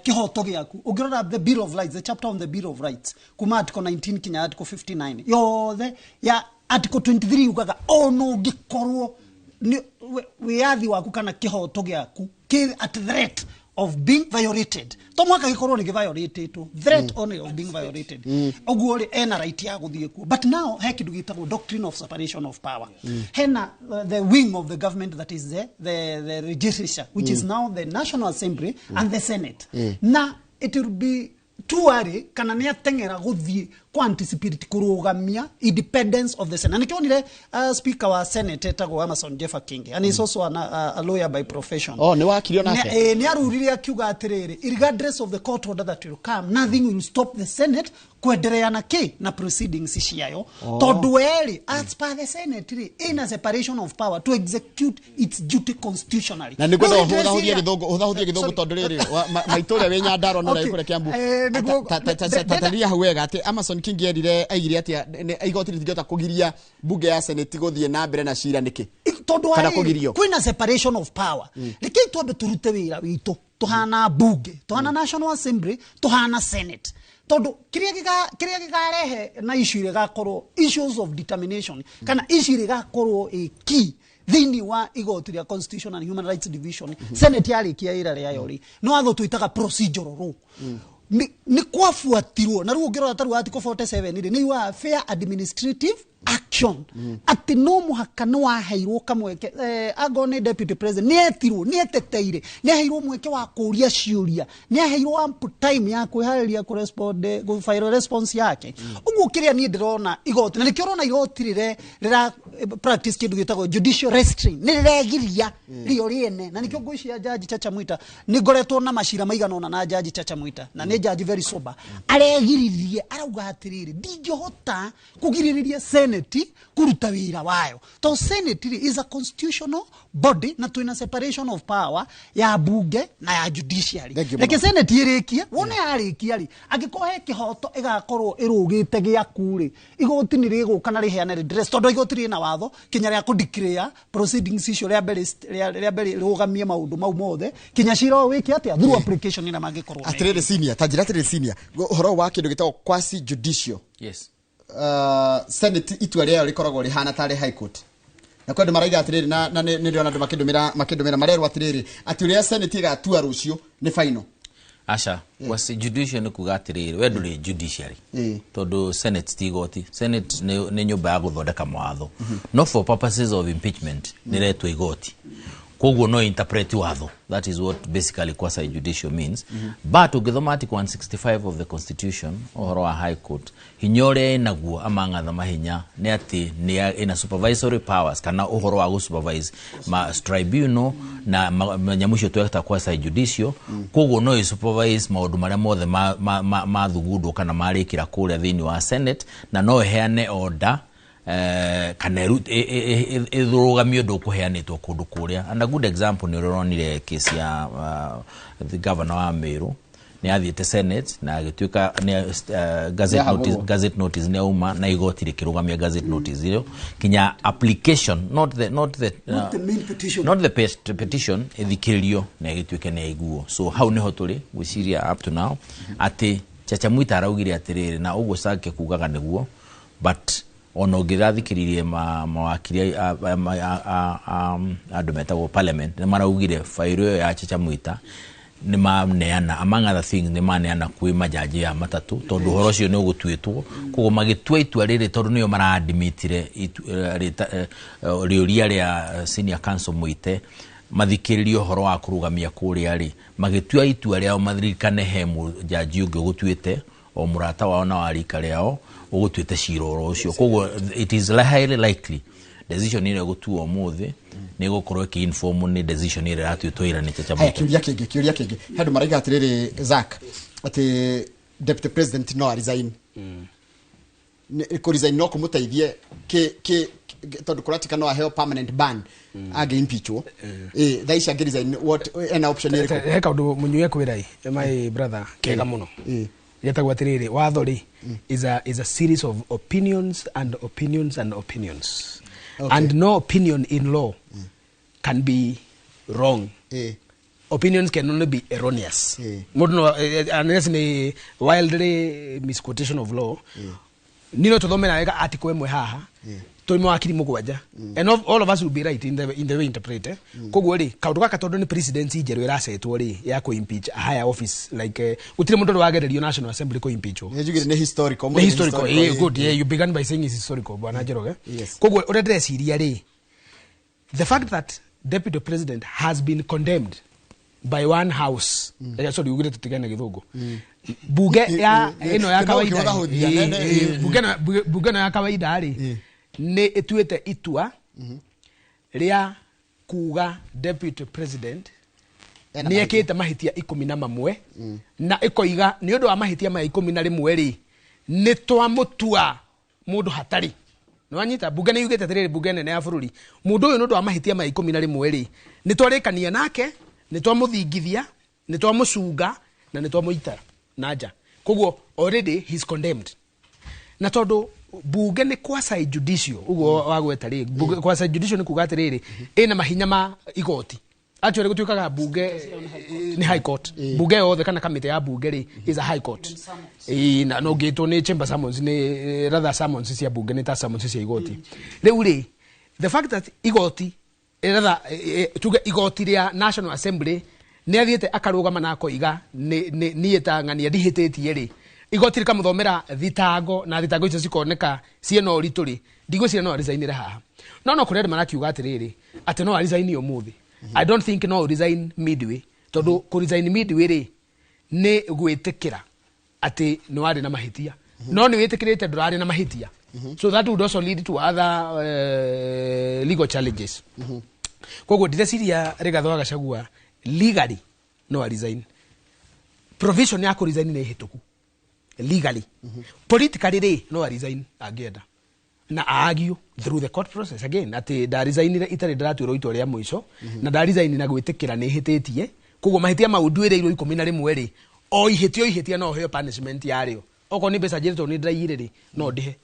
kihoto gĩaku. Ũngĩrora the Bill of Rights, the chapter on the Bill of Rights, kuma article 19 kinya article 59 yothe ya article 23 yugaga ona ũngĩkorwo nĩ wĩyathi waku kana kĩhoto gĩaku kĩ at threat of being violated, to mwaka gĩkorwo nĩ gĩviolatĩtwo, threat only of being violated, ũguo rĩ ena right ya gũthiĩ kuo. But now he kĩndũ gĩtagwo doctrine of separation of power. Hena the wing of the government that is the legislature, which is now the National Assembly and the Senate, na it will be too early kana nĩ ateng'era gũthiĩ ku anticipate kũrũgamia independence of the Senate. Na nĩkĩo wonire speaker wa Senate etagwo Amason Jeffa Kingi, and he's also a lawyer by profession. Oh, nĩ wakiri onake? Nĩ arurire akiuga atĩrĩrĩ, regardless of the court order that will come, nothing will stop the Senate kwenderea na kĩ na proceedings ciayo, tondũ werĩ as per the Senate rĩ, ina separation of power to execute its duty constitutionally. Na nĩngwenda Rĩu ũhũthahũthie ndĩreciria- gĩthũngũ, ũhũthahũthie gĩthũngũ, Sorry. tondũ rĩrĩ maitũ ũrĩa wĩ Nyandarua na ũrĩa wĩ kũrĩa Kiambu. Tatarĩria hau wega atĩ Amason Kingi erire aigire atĩa, igoti rĩtingĩhota kũgiria bunge ya Senate gũthiĩ na mbere na cira nĩkĩ? Tondũ Kana wa rĩrĩ, kũgirio. Kwĩna separation of power. Rekei twambe tũrute wĩra witũ tũhana bunge, tũhana National Assembly, tũhana Senate, tondũ kĩrĩa gĩkarehe na issue ĩrĩa ĩgakorwo issues of determination kana issue ĩrĩa ĩgakorwo ĩ key thĩinĩ wa igoti rĩa Constitution and Human Rights Division, Senate yarĩkia wĩra rĩayo rĩ, nĩ watho twĩtaga procedural law nĩ kwabuatirwo. Na rĩu ũngĩrora ta rĩu article 47 rĩ, nĩ yugaga fair administrative action, atĩ no mũhaka nĩ waheirwo kamweke, angorwo nĩ deputy president nĩ etirwo, nĩ eteteire, nĩ aheirwo mweke wa kũria ciũria, nĩ aheirwo ample time ya kwĩharĩria kũrespond, gũfile response yake. Ũguo kĩrĩa niĩ ndĩrona igoti, na nĩkĩo ũrona igoti rĩre rĩra practice kĩndũ gĩtagwo judicial restraint, nĩ rĩregiria rĩo rĩene. Na nĩkĩo ngwĩciria Jaji Chacha Mwita, nĩ ngoretwo na macira maigana ũna na Jaji Chacha Mwita, na nĩ jaji very sober, aregiririe arauga atĩrĩrĩ, ndingĩhota kũgirĩrĩria Senate. Senate kuruta wira wayo to Senate is a constitutional body na twina separation of power ya bunge na ya judiciary. Reke Senate irikie wone yarikia ri angikorwo he kihoto igakorwo irugite giaku ri igoti ni riguka na riheane redress tondu igoti rina watho kinya ria ku declare proceedings icio ria mbere rugamie maundu mau mothe kinya cira wiki atia through application ina mangikorwo atiriri senior ta njira atiriri senior uhoro wa kindu gitagwo quasi judicial. Yes. Senate itua rĩayo rĩkoragwo rĩhana tarĩ high court na kwenda maraiga atiriri na nĩ ndĩrona andũ makĩndũmĩra marerwo atiriri atĩ ũrĩa Senate ĩgatua rũciũ nĩ final. Aca quasi judicial nĩ kuga atiriri we ndũrĩ judiciary tondu Senate ti igoti. Senate nĩ nyũmba ya gũthondeka mawatho no for purposes of impeachment nĩ retwo igoti koguo no interpret watho. That is what basically quasi judicial means. But ũngĩthoma article 165 of the constitution ũhoro wa high court hinya ũrĩa ĩnaguo among other mahinya nĩ atĩ nĩ ĩna supervisory powers kana ũhoro wa gũ-supervise ma tribunal na nyamũ icio tweta quasi judicial koguo no ĩ-supervise maũndũ marĩa mothe mathugundwo kana marĩkĩra kũrĩa thĩinĩ wa Senate na no ĩheane order kana ĩrũgamio ũndũ ũkũheanĩtwo kũndũ kũrĩa. And a good example nĩ ũronire case ya the governor wa Meru nĩ athiĩte Senate na agĩtuĩka gazette notice nĩ auma na igoti rĩkĩrũgamia gazette notice ĩyo kinya application not the main petition, not the petition ĩthikĩrĩrio na ĩgĩtuĩke nĩ yaiguo. So hau nĩho tũrĩ gwĩciria up to now atĩ Chacha Mwita araugire atĩrĩrĩ na ũguo Sake kugaga nĩguo but ona ũngĩrathikĩrĩrie mawakiri andũ metagwo parliament nĩ maraugire fairo ĩyo ya Chacha Mwita nĩ maneana among other things nĩ maneana kwĩ majaji ya matatũ tondũ ũhoro ũcio nĩ ũgũtuĩtwo koguo magĩtua itua rĩrĩ tondũ nĩo maraadmitire rĩũria rĩa senior counsel Mwite mathikĩrĩrie ũhoro wa kũrũgamia kũrĩa rĩ magĩtua itua rĩao maririkane he mũjaji ũngĩ ũgũtuĩte o mũrata wao na wa rika rĩao ũgũtuĩte cira oro ũcio. Koguo it is highly likely decision ĩrĩa ĩgũtuo ũmũthĩ nĩ ĩgũkorwo ĩkĩ-inform nĩ decision ĩrĩa ĩratuĩtwo ira nĩ Chacha Mwita. Kĩũria kĩngĩ he andũ maraiga atĩrĩrĩ Zack atĩ deputy president no resign kũ resign no kũmũteithie tondũ kũratika no aheo permanent ban angĩ impeachwo thaa ici angĩ resign what ena option ĩrĩkũ? He kaũndũ mũnyue kwĩra my brother kega mũno getagwo atiriri watho ri is a series of opinions and opinions and opinions. Okay. And no opinion in law can be wrong. Opinions can only be erroneous. No, unless ni wildly misquotation of law. Nino tuthomera wega article ĩmwe haha turi mawakiri mũgwanja and all of us will be right in the way interpret. Koguo ri kaundu gaka tondu ni presidency njeru irasetwo ri ya ku impeach a higher office like gutire mundu wagererio National Assembly ku impeach. Njugire ni historical. Ni historical. Good. Yeah, you began by saying it's historical bwana Njoroge. Koguo uria ndĩreciria ri the fact that deputy president has been condemned by one house. Sorry ugire tutigane githungu. Bunge ya ino ya kawaida. Bunge ya kawaida ri nĩ ĩtuĩte itua rĩa kuga deputy president nĩ ekĩte mahĩtia 11 na ĩkoiga nĩ ũndũ wa mahĩtia maya 11 rĩ nĩ twamũtua mũndũ hatarĩ. Nĩ wanyita bunge nĩ yugĩte atĩrĩrĩ bunge nene ya bũrũri mũndũ ũyũ nĩ ũndũ wa mahĩtia maya 11 rĩ nĩ twarĩkania nake nĩ twamũthingithia nĩ twamũcunga na nĩ twamũita na nja. Koguo already he's condemned. Na tondũ bunge nĩ quasi judicial uguo wagweta rĩ quasi judicial nĩ kuga atĩrĩrĩ ĩna mahinya ma igoti actually gũtuĩkaga bunge nĩ high court bunge yothe kana kamĩtĩ ya bunge rĩ is a high court na no ngĩtwo nĩ chamber summons nĩ rather summons cia bunge nĩ ta summons cia igoti rĩu rĩ the fact that igoti rather tuge igoti rĩa National Assembly nĩ athiĩte akarũgama na akoiga niĩ ta ng'ania ndihĩtĩtie rĩ igoti rĩkamũthomera thitango na thitango icio cikoneka ciĩna ũritũ rĩ ndigwĩciria no arisainĩre haha no kũrĩ andũ marakiuga atĩrĩrĩ atĩ no arisaini ũmũthĩ. I don't think no resign midway tondũ kũ resign midway rĩ nĩ gwĩtĩkĩra atĩ nĩ warĩ na mahĩtia no nĩ wĩtĩkĩrĩte ndũrarĩ na mahĩtia so that would also lead to other legal challenges. Koguo ndĩreciria Rigathĩ wa Gachagua legally no resign provision ya kũ resign nĩ hĩtũku legally. Politically rĩ no resign angĩenda Na argue through the court process again ati ndaresignire itarĩ ndĩratuĩrwo itua rĩa mũico, na ndaresign na gwĩtĩkĩra nĩ hĩtĩtie. Koguo mahĩtia mau nduĩrĩirwo 11 rĩ, o ihĩtia no heo punishment yarĩo. Okorwo nĩ mbeca njĩrĩtwo nĩ ndĩraiyire rĩ, no ndĩhe.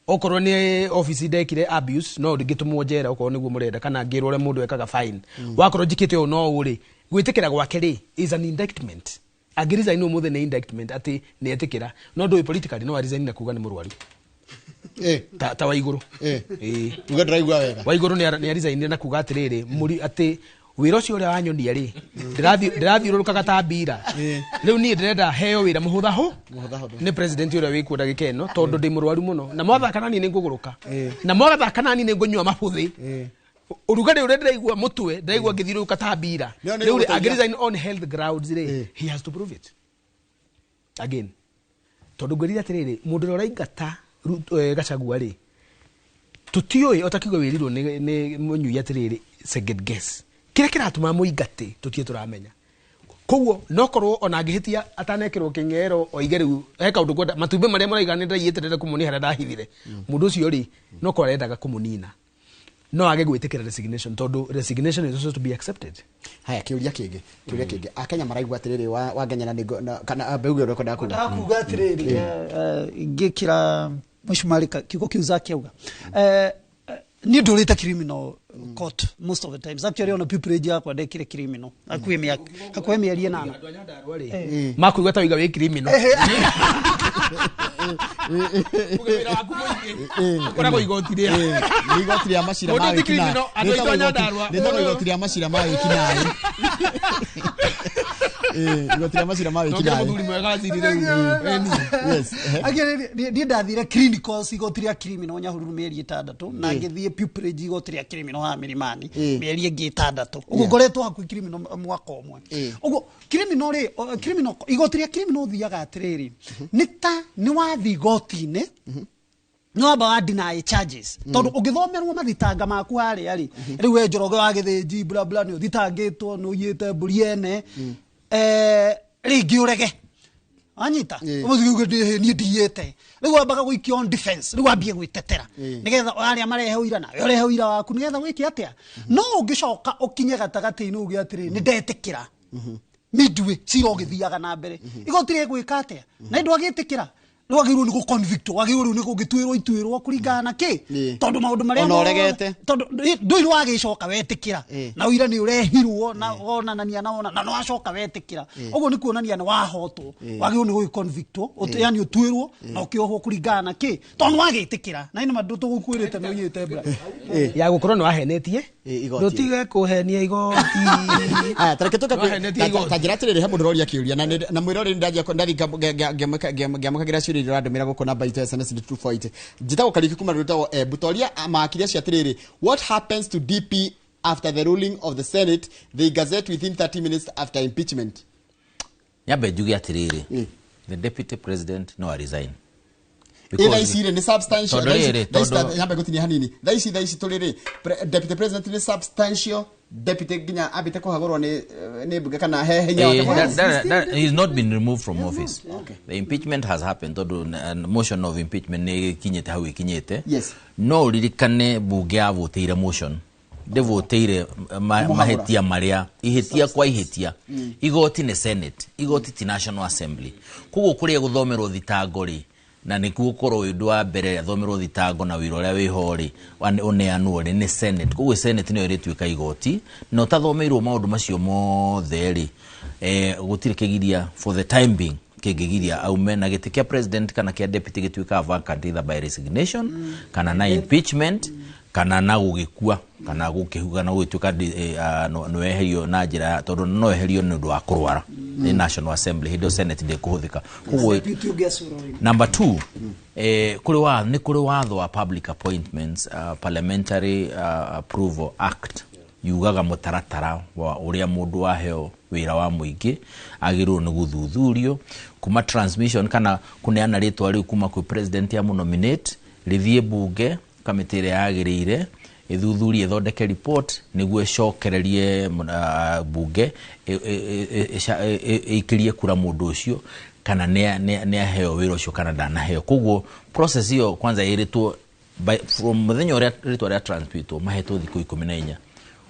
Okorwo nĩ office ndekire abuse, no ngĩtũmwo njera okorwo nĩguo mũrenda, kana ngĩrwo ũrĩa mũndũ ekaga fine. Wakorwo njĩkĩte ũũ no ũũ rĩ, gwĩtĩkĩra gwake rĩ is an indictment. Angĩresign ũmũthĩ nĩ indictment atĩ nĩ etĩkĩra. No ndũĩ politically no aresign na kuga nĩ mũrwaru. Ta Waigũrũ. Uge ndĩraigua wega. Waigũrũ nĩ aresign na kuga atĩrĩrĩ, mũri atĩ wĩra ũcio ũrĩa wanyonia rĩ, ndĩrathiũrũrũkaga ta mbira. Rĩu niĩ ndĩrenda heo wĩra mũhũthahũ nĩ president ũrĩa wĩkuo ndagĩka ĩno, tondũ ndĩ mũrwaru mũno. Na mwathaka nani nĩ ngũgũrũka. Na mwathaka nani nĩ ngũnyua mabuthĩ. Ũrugarĩ ũrĩa ndĩraigua mũtwe, ndĩraigua ngĩthiũrũrũka ta mbira. Rĩu rĩ, angĩresign on health grounds rĩ, he has to prove it again. Tondũ ngwĩrire atĩrĩrĩ, mũndũ ũrĩa ũraingata Gachagua rĩ, tũtiũĩ o ta kiugo wĩrirwo nĩ mũnyui atĩrĩrĩ, second guess. Kĩrĩa kĩratũma mũingate tũtirĩ tũramenya. Koguo no korwo ona angĩhĩtia atanekĩrwo kĩng'ero oige rĩu he kaũndũ ngwenda matumbĩ marĩa mũraiga nĩ ndĩraiyĩte ndĩrenda kũmuonia harĩa ndahithire. Mũndũ ũcio rĩ, no korwo arendaga kũmũnina. No age gwĩtĩkĩra resignation, tondũ resignation is also to be accepted. Haya, kĩũria kĩngĩ. Akenya maraigua atĩrĩrĩ, wa Ngenyana nĩ kana mbeu ĩyo ũrenda kuga. Ndakuga atĩrĩrĩ, ingĩkĩra mũcumarĩ kiugo kĩu Zack auga. Niĩ ndũrĩte criminal court most of the times. Actually on a pupillage yakwa ndekire criminal. Hakuhĩ mĩeri 8. Makuigua ta wĩiga wĩ criminal. Uge wĩra waku mũingĩ. Ũkoragwo igoti rĩa. Nĩ igoti rĩa macira ma Mũndũ ti wĩkinaĩ. criminal, andũ aitũ a Nyandarua. Rĩtagwo igoti rĩa macira ma wĩkinaĩ. Igoti rĩa macira ma Nongere wĩkinaĩ. mũthuri mwega waziri rĩu. Yes. Actually, niĩ ndathire clinicals igoti rĩa criminal Nyahururu mĩeri 6, na ngĩthiĩ pupillage igoti rĩa criminal haha Milimani mĩeri ĩngĩ 6. Ũguo ngoretwo hakuhĩ criminal mwaka ũmwe. Ũguo criminal rĩ, criminal igoti rĩa criminal ũthiaga atĩrĩrĩ, nĩ ta nĩ wathiĩ igoti-inĩ, no amba wa deny charges, tondũ ũngĩthomerwo mathitanga maku harĩa rĩ, rĩu we Njoroge wa Gĩthĩnji bla bla nĩ ũthitangĩtwo nĩ ũiyĩte mbũri ene, rĩngĩ ũrege anyita ũmũthĩ uge niĩ ndiyĩte. Rĩu wambaga gũikio on defense, rĩu wambie gwĩtetera nĩgetha arĩa marehe ũira nawe ũrehe ũira waku nĩgetha wĩke atĩa. No ũngĩcoka ũkinye gatagatĩ-inĩ uge atĩrĩ, nĩ ndetĩkĩra midway, cira ũgĩthiaga na mbere, igoti rĩgwĩka atĩa? Na ndwagĩtĩkĩra, rĩu wagĩrĩirwo nĩ gũ-convict, wagĩrĩirwo rĩu nĩ gũgĩtuĩrwo ituĩrwo kũringana na kĩ, tondũ maũndũ marĩa Ona ũregete. Tondũ ndũĩ wagĩcoka wetĩkĩra, na ũira nĩ ũrehirwo na wonanania na wona, na nĩ wacoka wetĩkĩra. Ũguo nĩ kuonania nĩ wahotwo, wagĩrĩirwo nĩ gũgĩ-convictwo, yani ũtuĩrwo na ũkĩohwo kũringana na kĩ, tondũ nĩ wagĩtĩkĩra. Na nĩ ma tũgũkwĩrĩte nĩ ũiyĩte mbura. Ya gũkorwo nĩ wahenetie. Igoti. Ndũtige kũhenia igoti. Aya, tareke tũke Nĩwahenetie igoti. ta njĩra atĩrĩrĩ, he mũndũ ũroria kĩũria, na mwĩroreri ndathi ngĩamũkagĩra ciũria iria ũrandũmĩra gũkũ namba itũ ya SMS nĩ 248. Njĩtagwo Kariũki kuma rwĩtagwo Embu. Toria makiri acio atĩrĩrĩ, what happens to DP after the ruling of the Senate? They gazette within 30 minutes after impeachment. Nyambe njuge atĩrĩrĩ, the deputy president no resign. Thaa ici rĩ, nĩ substantial. Tondũ rĩrĩ, Thaa ici tondũ nyambe gũtinia hanini. Thaa ici tũrĩ rĩ, deputy president nĩ substantial deputy nginya ambĩte kũhagũrwo nĩ mbunge kana he hinya wake He has not been removed from office. The impeachment has happened, tondũ motion of impeachment nĩ ĩkinyĩte hau ĩkinyĩte. No ũririkane mbunge yavũtĩire motion, ndĩvũtĩire mahĩtia marĩa ihĩtia kwa ihĩtia. Igoti nĩ Senate, igoti ti National Assembly. Koguo kũrĩa gũthomerwo thitango rĩ, na nĩkuo gũkorwo wĩ ũndũ wa mbere athomerwo thitango na wĩra ũrĩa wĩho rĩ, ũneanwo rĩ, nĩ Senate. Koguo Senate nĩyo ĩrĩtuĩka igoti, na ũtathomeirwo maũndũ macio mothe rĩ, gũtirĩ kĩgiria for the time being kĩngĩgiria aume na gĩtĩ kĩa president kana kĩa deputy gĩtuĩkaga vacant either by resignation kana na impeachment kana na gũgĩkua kana gũkĩhuga na gũgĩtuĩka nĩ weherio na njĩra, tondũ no weherio nĩ ũndũ wa kũrwara nĩ National Assembly, hĩndĩ ĩyo Senate ndĩkũhũthĩka. Koguo Deputy ũngĩacũra rĩ. Number 2, nĩ kũrĩ watho wa public appointments, Parliamentary Approval Act, yugaga mũtaratara wa ũrĩa mũndũ waheo wĩra wa mũingĩ agĩrĩirwo nĩ gũthuthurio kuma transmission kana kũneana rĩtwa rĩu kuma kwĩ president ya mũnominate rĩthiĩ mbunge kamĩtĩ ĩrĩa yagĩrĩire ĩthuthurie ĩthondeke report nĩguo ĩcokererie mbunge ĩikĩrie kura mũndũ ũcio kana nĩ aheo wĩra ũcio kana ndanaheo. Koguo process ĩyo kwanza ĩrĩtwo From muthenya uria ritwa ria transmitwo mahetwo thikũ 14.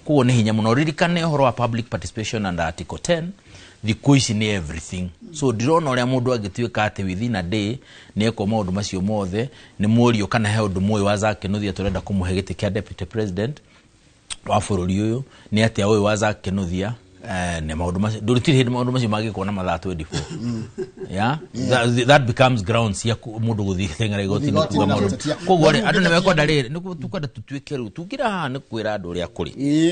Koguo nĩ hinya mũno. Ririkane ũhoro wa public participation under article 10, thikũ ici nĩ everything. So ndirona ũrĩa mũndũ angĩtuĩka atĩ within a day nĩ ekwo maũndũ macio mothe. Nĩ mũrio kana he ũndũ mũĩ wa Zack Kinuthia tũrenda kũmũhe gĩtĩ kĩa deputy president wa bũrũri ũyũ, nĩ atĩa ũyũ wa Zack Kinuthia, nĩ maũndũ macio ndũrutire hĩndĩ maũndũ macio mangĩkwo na mathaa 24. Yeah, that becomes grounds ya mũndũ gũthiĩ teng'era igoti-inĩ kuga maũndũ. Koguo rĩ, andũ nĩ mekwenda rĩrĩ, nĩ tukwenda tũtuĩke rĩu tũkĩra haha nĩ kwĩra andũ ũrĩa kũrĩ.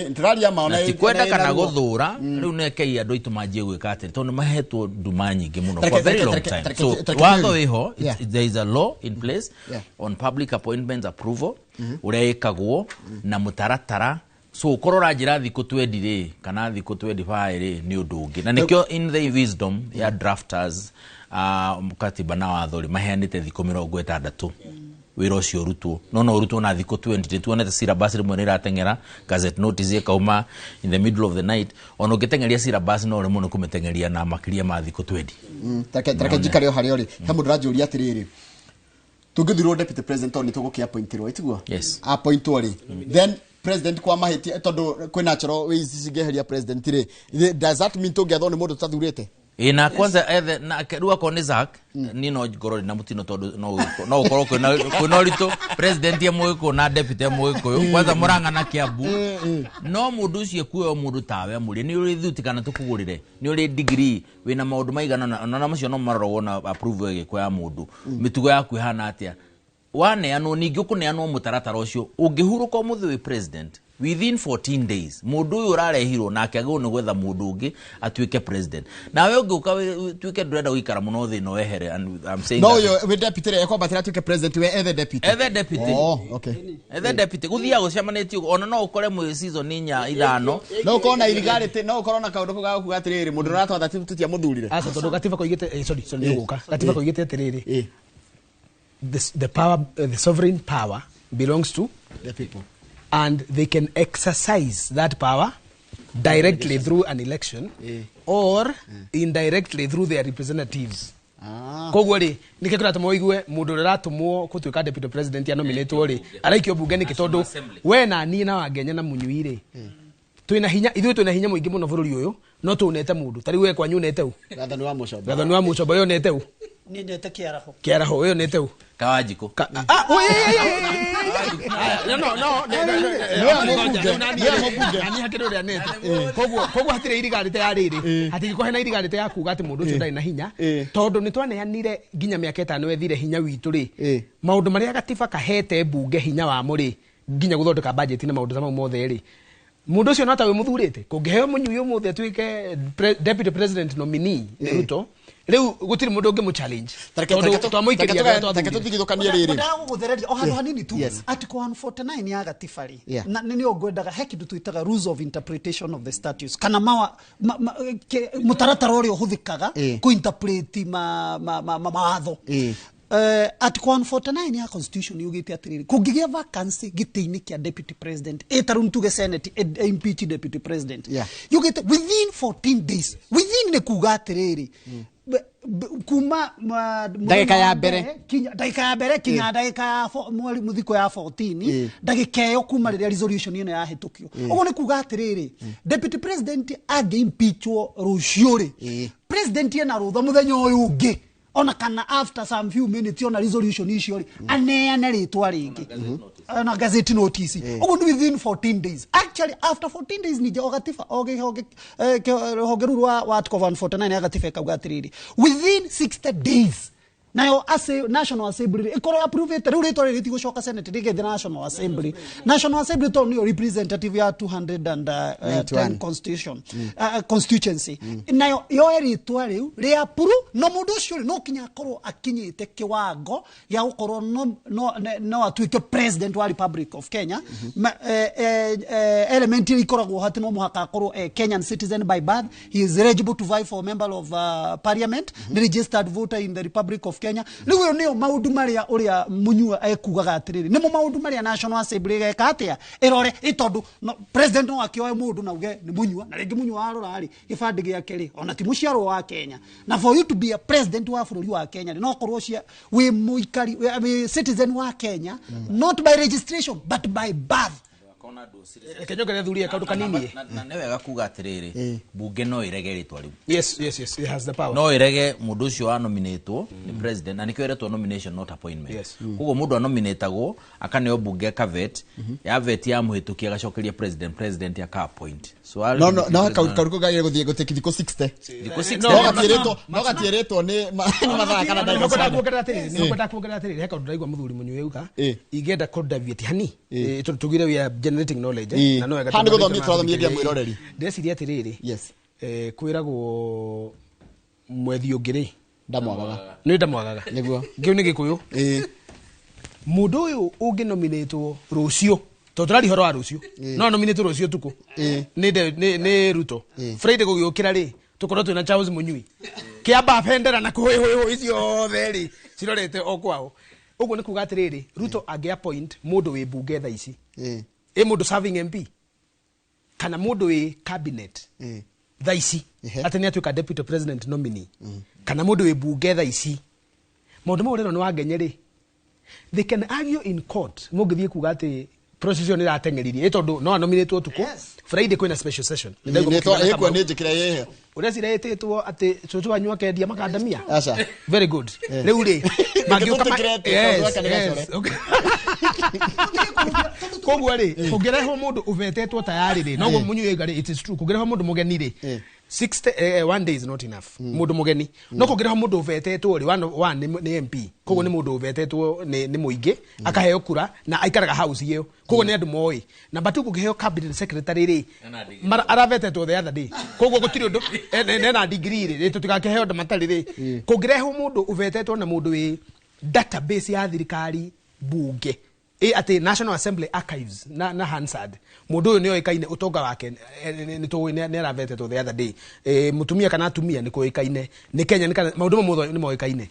Ndĩraria ma na ti kwenda kana gũthũra. Rĩu nekei andũ aitũ manjie gwĩka atĩrĩ, tondũ nĩ mahetwo nduma nyingĩ mũno for a very long time. So watho wĩho, there is a law in place on public appointments approval ũrĩa ĩkagwo na mũtaratara. So korwo ũranjĩra thikũ 20 rĩ kana thikũ 25 rĩ nĩ ũndũ ũngĩ, na nĩkĩo in the wisdom ya drafters katiba na watho rĩ maheanĩte thikũ 60 wĩra ũcio ũrutwo, no ũrutwo na thikũ 20. Tuonete syllabus rĩmwe nĩ ĩrateng'era, gazette notice ĩkauma in the middle of the night. Ona ũngĩteng'eria syllabus no ũremwo nĩ kũmĩteng'eria na makĩria ma thikũ 20. Tareke njikare o harĩa ũrĩ. He mũndũ ũranjũria atĩrĩrĩ, tũngĩthurwo deputy president tondũ nĩ tũgũkĩ-appointirwo, ĩtiguo? Yes. Appointwo rĩ, then president kwa mahĩtia tondũ kwĩ natural ways cingĩeheria president rĩ, does that mean tũngĩathwo nĩ mũndũ tũtathurĩte? Ĩ na kwanza ethe na rĩu akorwo nĩ Zack, niĩ no ngorwo ndĩ na mũtino tondũ no ũkorwo kwĩna ũritũ president e Mũgĩkũyũ na deputy e Mũgĩkũyũ, kwanza mũrang'ana Kiambu. No mũndũ ũcio ekuoya mũndũ tawe amũrie nĩ ũrĩ thuti kana tũkũgũrĩre, nĩ ũrĩ degree, wĩna maũndũ maigana ona macio no maroragwo na approval ĩgĩkwo ya mũndũ, mĩtugo yaku ĩhana atĩa, waneanwo ningĩ ũkũneanwo mũtaratara ũcio. Ũngĩhurũka ũmũthĩ wĩ president within 14 days mũndũ ũyũ ũrarehirwo nake agĩrĩirwo nĩ gwetha mũndũ ũngĩ atuĩke president. Nawe ũngĩũka ũtuĩke ndũrenda gũikara mũno thĩ ĩno wehere, and I'm saying no ũyũ wĩ deputy rĩ ekwambatĩra atuĩke president, we ethe deputy. Ethe deputy. Oh, okay. Ethe deputy gũthiaga gũcemanĩtie ũguo, ona no ũkore mwĩ season inya ithano. No ũkorwo na irigarĩtĩ, no ũkorwo na kaũndũ kau ga kuga atĩrĩrĩ, mũndũ ũratwatha tũtiamũthurire. Aca, tondũ gatiba koigĩte, sorry, sorry, nĩgũka. Gatiba koigĩte atĩrĩrĩ, the power, the sovereign power belongs to the people, and they can exercise that power directly through an election or indirectly through their representatives. Koguo rĩ, nĩkĩo kĩratũma ũigue mũndũ ũrĩa ũratũmwo gũtuĩka deputy president anominatwo rĩ, araikio bunge nĩkĩ? Tondũ we na niĩ na Wangenya na Mũnyui rĩ, twĩna hinya, ithuĩ twĩna hinya mũingĩ mũno bũrũri ũyũ, no tũnete mũndũ. Ta rĩu we kwanyu ũnete ũ? Gathoni wa Mũcomba. Gathoni wa Mũcomba, we ũnete ũ? Niĩ ndete Kĩaraho. Kĩaraho, we ũnete ũ? Kawanjikũ. No, nani hakĩrĩ ũrĩa nete. Koguo hatirĩ irigarĩte ya rĩrĩ, hatingĩkorwo hena irigarĩte ya kuga atĩ mũndũ ũcio ndarĩ na hinya, tondũ nĩ twaneanire nginya mĩaka 5 ethire hinya witũ rĩ, maũndũ marĩa gatiba kahete mbunge hinya wamo rĩ, nginya gũthondeka budget na maũndũ ta mau mothe rĩ, mũndũ ũcio no ta wĩ mũthurĩte. Kũngĩheo Mũnyui ũmũthĩ atuĩke deputy president nominee nĩ Ruto, rĩu gũtirĩ mũndũ ũngĩ mũchallenge, tondũ twamũikĩria harĩa Reke twathurire. tũtigithũkanie rĩrĩ. Ndaga gũgũthereria o handũ hanini tu. Yes. Article 149 ya gatiba rĩ, Yeah. na nĩ nĩyo ngwendaga he kĩndũ twĩtaga rules of interpretation of the statutes, kana mawa mũtaratara ũrĩa ũhũthĩkaga kũ-interpret mawatho. Article 149 ya constitution yugĩte atĩrĩrĩ, kũngĩgĩa vacancy gĩtĩ-inĩ kĩa deputy president, ta rĩu tuge senate impeach deputy president, yugĩte within 14 days. Within nĩ kuga atĩrĩrĩ, kuma Ndagĩka ya mbere. kinya ndagĩka ya mbere kinya ndagĩka ya mweri mũthiko ya 14, ndagĩka ĩyo kuma rĩrĩa resolution ĩno yahĩtũkio. Ũguo nĩ kuga atĩrĩrĩ, deputy president angĩ-impeachwo rũciũ rĩ, president ena rũtha mũthenya ũyũ ũngĩ, ona kana after some few minutes ona resolution icio rĩ, aneane rĩtwa rĩngĩ na gazette notice. Ũguo nĩ within 14 days. Actually after 14 days ningĩ o gatiba o kĩhonge, rũhonge rũu rwa article 149 ya gatiba ĩkauga atĩrĩrĩ, within 60 days nayo National Assembly ĩkorwo approve-ĩte. Rĩu rĩtwa rĩrĩ rĩtigũcoka Senate, rĩgĩthiĩ National Assembly. National Assembly tondũ nĩyo representative ya 210 constitution, constituency, nayo yoe rĩtwa rĩu rĩ approve. No mũndũ ũcio rĩ, no kinya akorwo akinyĩte kĩwango gĩa gũkorwo no atuĩke president wa Republic of Kenya. Element iria ikoragwo ho atĩ no mũhaka akorwo Kenyan citizen by birth, he is eligible to vie for member of parliament, nĩ registered voter in the Republic of Kenya. Rĩu ĩyo nĩyo maũndũ marĩa ũrĩa Munyua ekugaga atĩrĩrĩ, nĩmo maũndũ marĩa National Assembly ĩgeka atĩa, ĩrore ĩ tondũ no, president no akĩoe mũndũ na uge nĩ Munyua, na rĩngĩ Munyua warora rĩ, gĩbandĩ gĩake rĩ, ona ti mũciarwo wa Kenya. Na for you to be a president wa bũrũri wa Kenya rĩ, no korwo wĩ mũikari, wĩ citizen wa Kenya, not by registration but by birth. Reke nyongerere thuri kaundu kanini. Na nĩ wega kuga atĩrĩrĩ, bunge no ĩrege rĩtwa rĩu. Yes, it has the power. No ĩrege mũndũ ũcio wa nominatwo nĩ president, na nĩkĩo ĩretwo nomination not appointment. Koguo mũndũ anominatagwo akaneo bunge aka-vet, ya vet ya mũhĩtũkia agacokeria president, president aka appoint. So No no no kaũndũ kagĩrĩire gũthiĩ gũtĩki thikũ 60. Thikũ 60. No gatiĩrĩtwo, no gatiĩrĩtwo nĩ mathaa kana ndagĩka Nĩngwenda cigana. kuongerera atĩrĩrĩ, nĩngwenda kuongerera atĩrĩrĩ, he kaũndũ ndĩraigua mũthuri Mũnyui auga, ingĩenda kũ deviate hani, tondũ tugire we are generating knowledge, na no wega Haha nĩ tondũ gũthomia andũ tũrathomithia mathikĩrĩria. mwĩroreri. Ndĩreciria atĩrĩrĩ, kwĩragwo mwethi ũngĩ rĩ, Ndamwagaga. Nĩ ndamwagaga. Nĩguo. Kĩu nĩ Gĩkũyũ. Mũndũ ũyũ ũngĩnominatwo rũciũ, tondũ tũraria ũhoro wa rũciũ, no nominatwo rũciũ ũtukũ. Nĩ Ruto. Friday gũgĩũkĩra rĩ, tũkorwo twĩna Charles Mũnyui. Kĩamba bendera na kũhũĩhũĩhũ ciothe rĩ, cirorete o kwao. Ũguo nĩ kuga atĩrĩrĩ, Ruto angĩ appoint mũndũ wĩ mbunge thaa ici. Ĩ mũndũ serving MP kana mũndũ wĩ cabinet thaa ici, atĩ nĩ atuĩka deputy president nominee, kana mũndũ wĩ mbunge thaa ici. Maũndũ mau rĩro nĩ wangenye rĩ, they can argue in court. Mũngĩthiĩ kuga atĩ process ĩyo nĩ ĩrateng'eririe, ĩ tondũ no anominatwo ũtukũ. Friday kwĩna special session. Nĩ ndaigua mũkiuga Ĩkuo Kamau. nĩ njĩkĩre ĩyo. Ũreciria ĩtĩtwo atĩ cũcũ wanyu akendia makandamia? Aca. Very good. Rĩu rĩ, mangĩũka Tũtĩkĩre ĩtĩtwo, Yes, tweka nĩ yes. gacore. Okay. Koguo rĩ, kũngĩrehwo mũndũ ũvetetwo tayari rĩ, noguo Mũnyui oiga rĩ, it is true. Kũngĩrehwo mũndũ mũgeni rĩ, 60, one day is not enough. Mũndũ mũgeni. No kũngĩrehwo mũndũ ũvetetwo rĩ, one nĩ MP. Koguo nĩ mũndũ ũvetetwo nĩ mũingĩ, akaheo kura na aikaraga house ĩyo. Koguo nĩ andũ moĩ. Number 2, kũngĩheo cabinet secretary rĩ, aravetetwo the other day. Koguo gũtirĩ ũndũ, nena degree rĩ, tũtigakĩheo andũ matarĩ rĩ. Kũngĩrehwo mũndũ ũvetetwo na mũndũ wĩ database ya thirikari bunge, ĩ atĩ National Assembly Archives na Hansard, mũndũ ũyũ nĩ oĩkaine ũtonga wake, nĩ tũĩ nĩ aravetetwo the other day. Mũtumia kana atumia nĩ kũĩkaine, nĩ Kenya, nĩ kana maũndũ mamwe mothe nĩ moĩkaine.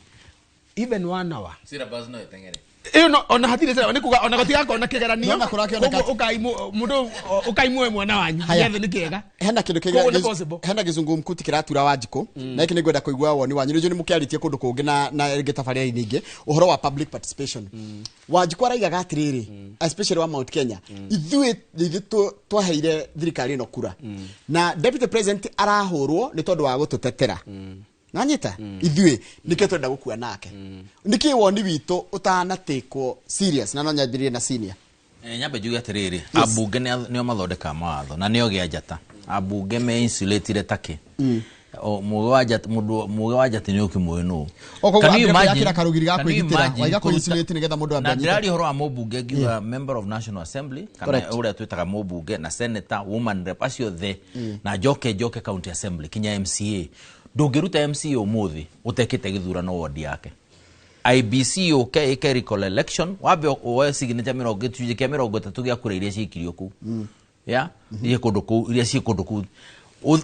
Even 1 hour. Syllabus no ĩteng'ere. Ĩyo no, ona hatirĩ syllabus, nĩ kuga ona gũtigakorwo na kĩgeranio. No, na kũrakĩoneka Koguo mũndũ, ũkaimũe mwana wanyu. Haya. Gĩathĩ nĩ kĩega. Hena kĩndũ Koguo nĩ possible. hena gĩzungumkuti kĩratura Wanjikũ, na gĩkĩ nĩngwenda kũigua woni wanyu. Nĩnjũĩ nĩ mũkĩarĩtie kũndũ kũngĩ na rĩngĩ tabarĩra-inĩ ingĩ ũhoro wa public participation. Wanjikũ araigaga atĩrĩrĩ, especially wa Mount Kenya, ithuĩ nĩ ithuĩ twaheire thirikari ĩno kura, na deputy president arahũrwo nĩ tondũ wa gũtũtetera. Nanyita? Ithuĩ nĩkĩo twenda gũkua nake. Nĩkĩ woni witũ ũtanatĩkwo serious, na no nyambĩrĩrie na senior. Nyambe njuge atĩrĩrĩ, ambunge nĩo mathondekaga mawatho na nĩo gĩa njata. Ambunge me insulated take. O, mũgĩ wa njata, mũndũ, mũgĩ wa njata nĩ ũkĩmũĩ nũ. O, koguo Can you ambia imagine? kwĩyakĩra karũgiri ga Can you kwĩgitĩra, imagine waiga kũruta kwĩ-insulate nĩgetha mũndũ ambe Na anyite. ndĩraria ũhoro wa mũmbunge ngiuga member of National Assembly, kana ũrĩa twĩtaga mũmbunge na senator, woman rep, acio othe, na njoke county assembly kinya MCA. Ndũngĩruta MCA ũmũthĩ ũtekĩte gĩthurano ward yake. IBC yũke ĩke recall election, wambe woe signature mĩrongo gĩcunjĩ kĩa mĩrongo ĩtatũ gĩa kura iria ciikirio kũu. Ya? Iria kũndũ kũu, iria ciĩ kũndũ kũu.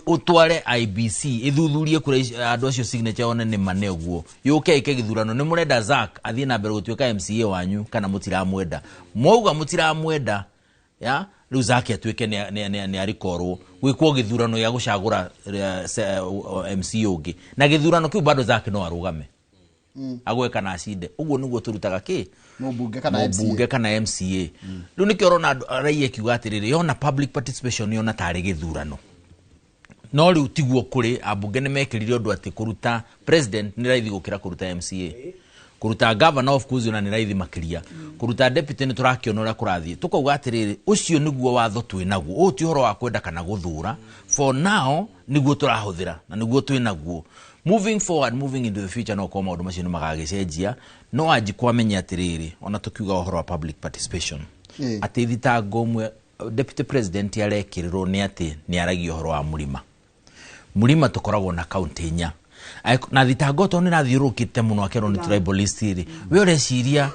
Ũtware IBC ĩthuthurie kura icio, andũ acio signature one nĩ ma nĩ ũguo. Yũke ĩke gĩthurano. Nĩ mũrenda Zack athiĩ na mbere gũtuĩka MCA wanyu kana mũtiramwenda? Mwauga mũtiramwenda, ya? Rĩu Zack atuĩke nĩ arikorwo gwĩkwo gĩthurano gĩa gũcagũra, MCA ũngĩ. Na gĩthurano kĩu bado Zack no arũgame. Agwe kana acinde. Ũguo nĩguo tũrutaga kĩ? Mũmbunge kana MCA. Mũmbunge kana MCA. Rĩu nĩkĩo ũrona andũ raia ĩkiuga atĩrĩrĩ, yona public participation yona tarĩ gĩthurano. No rĩu tiguo kũrĩ, ambunge nĩ mekĩrire ũndũ atĩ kũruta president nĩ raithi gũkĩra kũruta MCA. Kũruta governor of course ona nĩ raithi makĩria. Kũruta deputy nĩ tũrakĩona ũrĩa kũrathiĩ. Tũkauga atĩrĩrĩ, ũcio nĩguo watho twĩ naguo. Ũyũ ti ũhoro wa kwenda kana gũthũra. For now nĩguo tũrahũthĩra na nĩguo twĩ naguo. Moving forward, moving into the future, no korwo maũndũ macio nĩ magagĩcenjia. No Wanjikũ amenye atĩrĩrĩ, ona tũkiuga ũhoro wa public participation, atĩ thitango ĩmwe deputy president arekĩrĩrwo nĩ atĩ nĩ aragia ũhoro wa mũrima. Mũrima tũkoragwo na county inya. Na thitango tondũ nĩ ĩrathiũrũrũkĩte mũno akerwo nĩ tribalist rĩ, we ũreciria,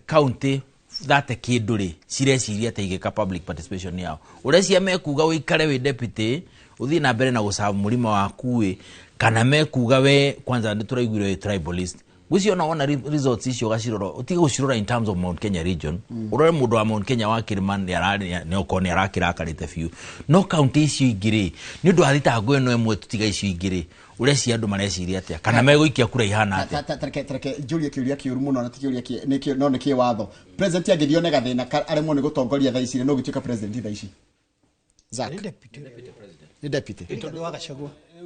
county thate kĩndũ rĩ, cireciria atĩ igĩka public participation yao. Ũreciria mekuga ũikare wĩ deputy, ũthiĩ na mbere na gũserve mũrima waku ĩ, kana mekuga we kwanza nĩ tũraiguire wĩ tribalist, Gwĩciria ona wona results icio ũgacirora, ũtige gũcirora in terms of Mount Kenya region, ũrore mũndũ wa Mount Kenya wa kĩrĩma nĩ okorwo nĩ arakĩrakarĩte biũ, no kaunti icio ingĩ rĩ, nĩ ũndũ wa thitango ĩno ĩmwe tutiga icio ingĩ rĩ, ũreciria andũ mareciria atĩa kana megũikia kura ihana atĩa? Tareke njũrie kĩũria kĩũru mũno, na ti kĩũria no nĩ kĩwatho. President angĩthiĩ one gathĩna aremwo nĩ gũtongoria thaa ici, no gũtuĩka president thaa ici? Zack. Nĩ deputy.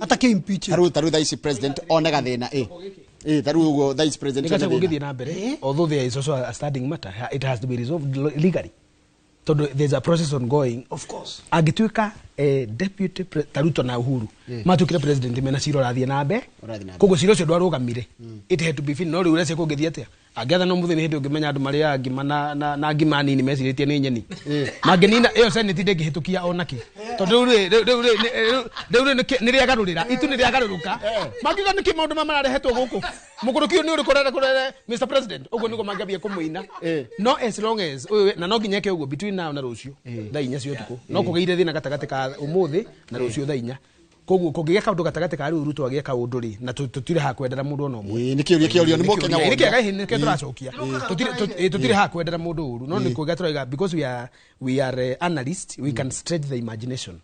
Atake impeach. Taru thaa ici president one gathĩna taru ũguo thaa ici president one gathĩna. Gũgĩthiĩ na mbere, although there is also a standing matter, it has to be resolved legally. Tondu there's a process ongoing. Of course. Angĩtuĩka deputy Ruto na Uhuru matuĩkire president mena cira ũrathiĩ na mbere, koguo cira ũcio ndwarũgamire, it had to be finished. No rĩu ũreciria kũngĩthiĩ atĩa? Angĩathana ũmũthĩ nĩ hĩndĩ ũngĩmenya andũ marĩaga ngima na ngima nini mecirĩtie nĩ nyeni. Mangĩnina ĩyo senate ndĩngĩhĩtũkia ona kĩ, tondũ rĩu rĩu nĩ rĩagarũrĩra itu, nĩ rĩagarũrũka. Mangiuga nĩkĩ maũndũ maya mararehetwo gũkũ, mũkũrũki ũyũ nĩ ũrĩkũ ũrenda kũrehe Mr President, ũguo nĩguo mangĩambia kũmũina. No as long as na no nginya eke ũguo between now na rũciũ thaa 4 cia ũtukũ, no kũgĩire thĩna gatagatĩ ka ũmũthĩ na rũciũ thaa 4. Koguo kũngĩgĩa kaũndũ gatagatĩ ka rĩu Ruto agĩe kaũndũ rĩ, na tũtirĩ ha kwendera mũndũ ona ũmwe. Nĩ kĩũria kĩũrio nĩ Mũkenya wothe. Nĩkĩo tũracokia. Tũtirĩ ha kwendera mũndũ ũru, no nĩ kuga tũraiga because we are analysts, we can stretch the imagination.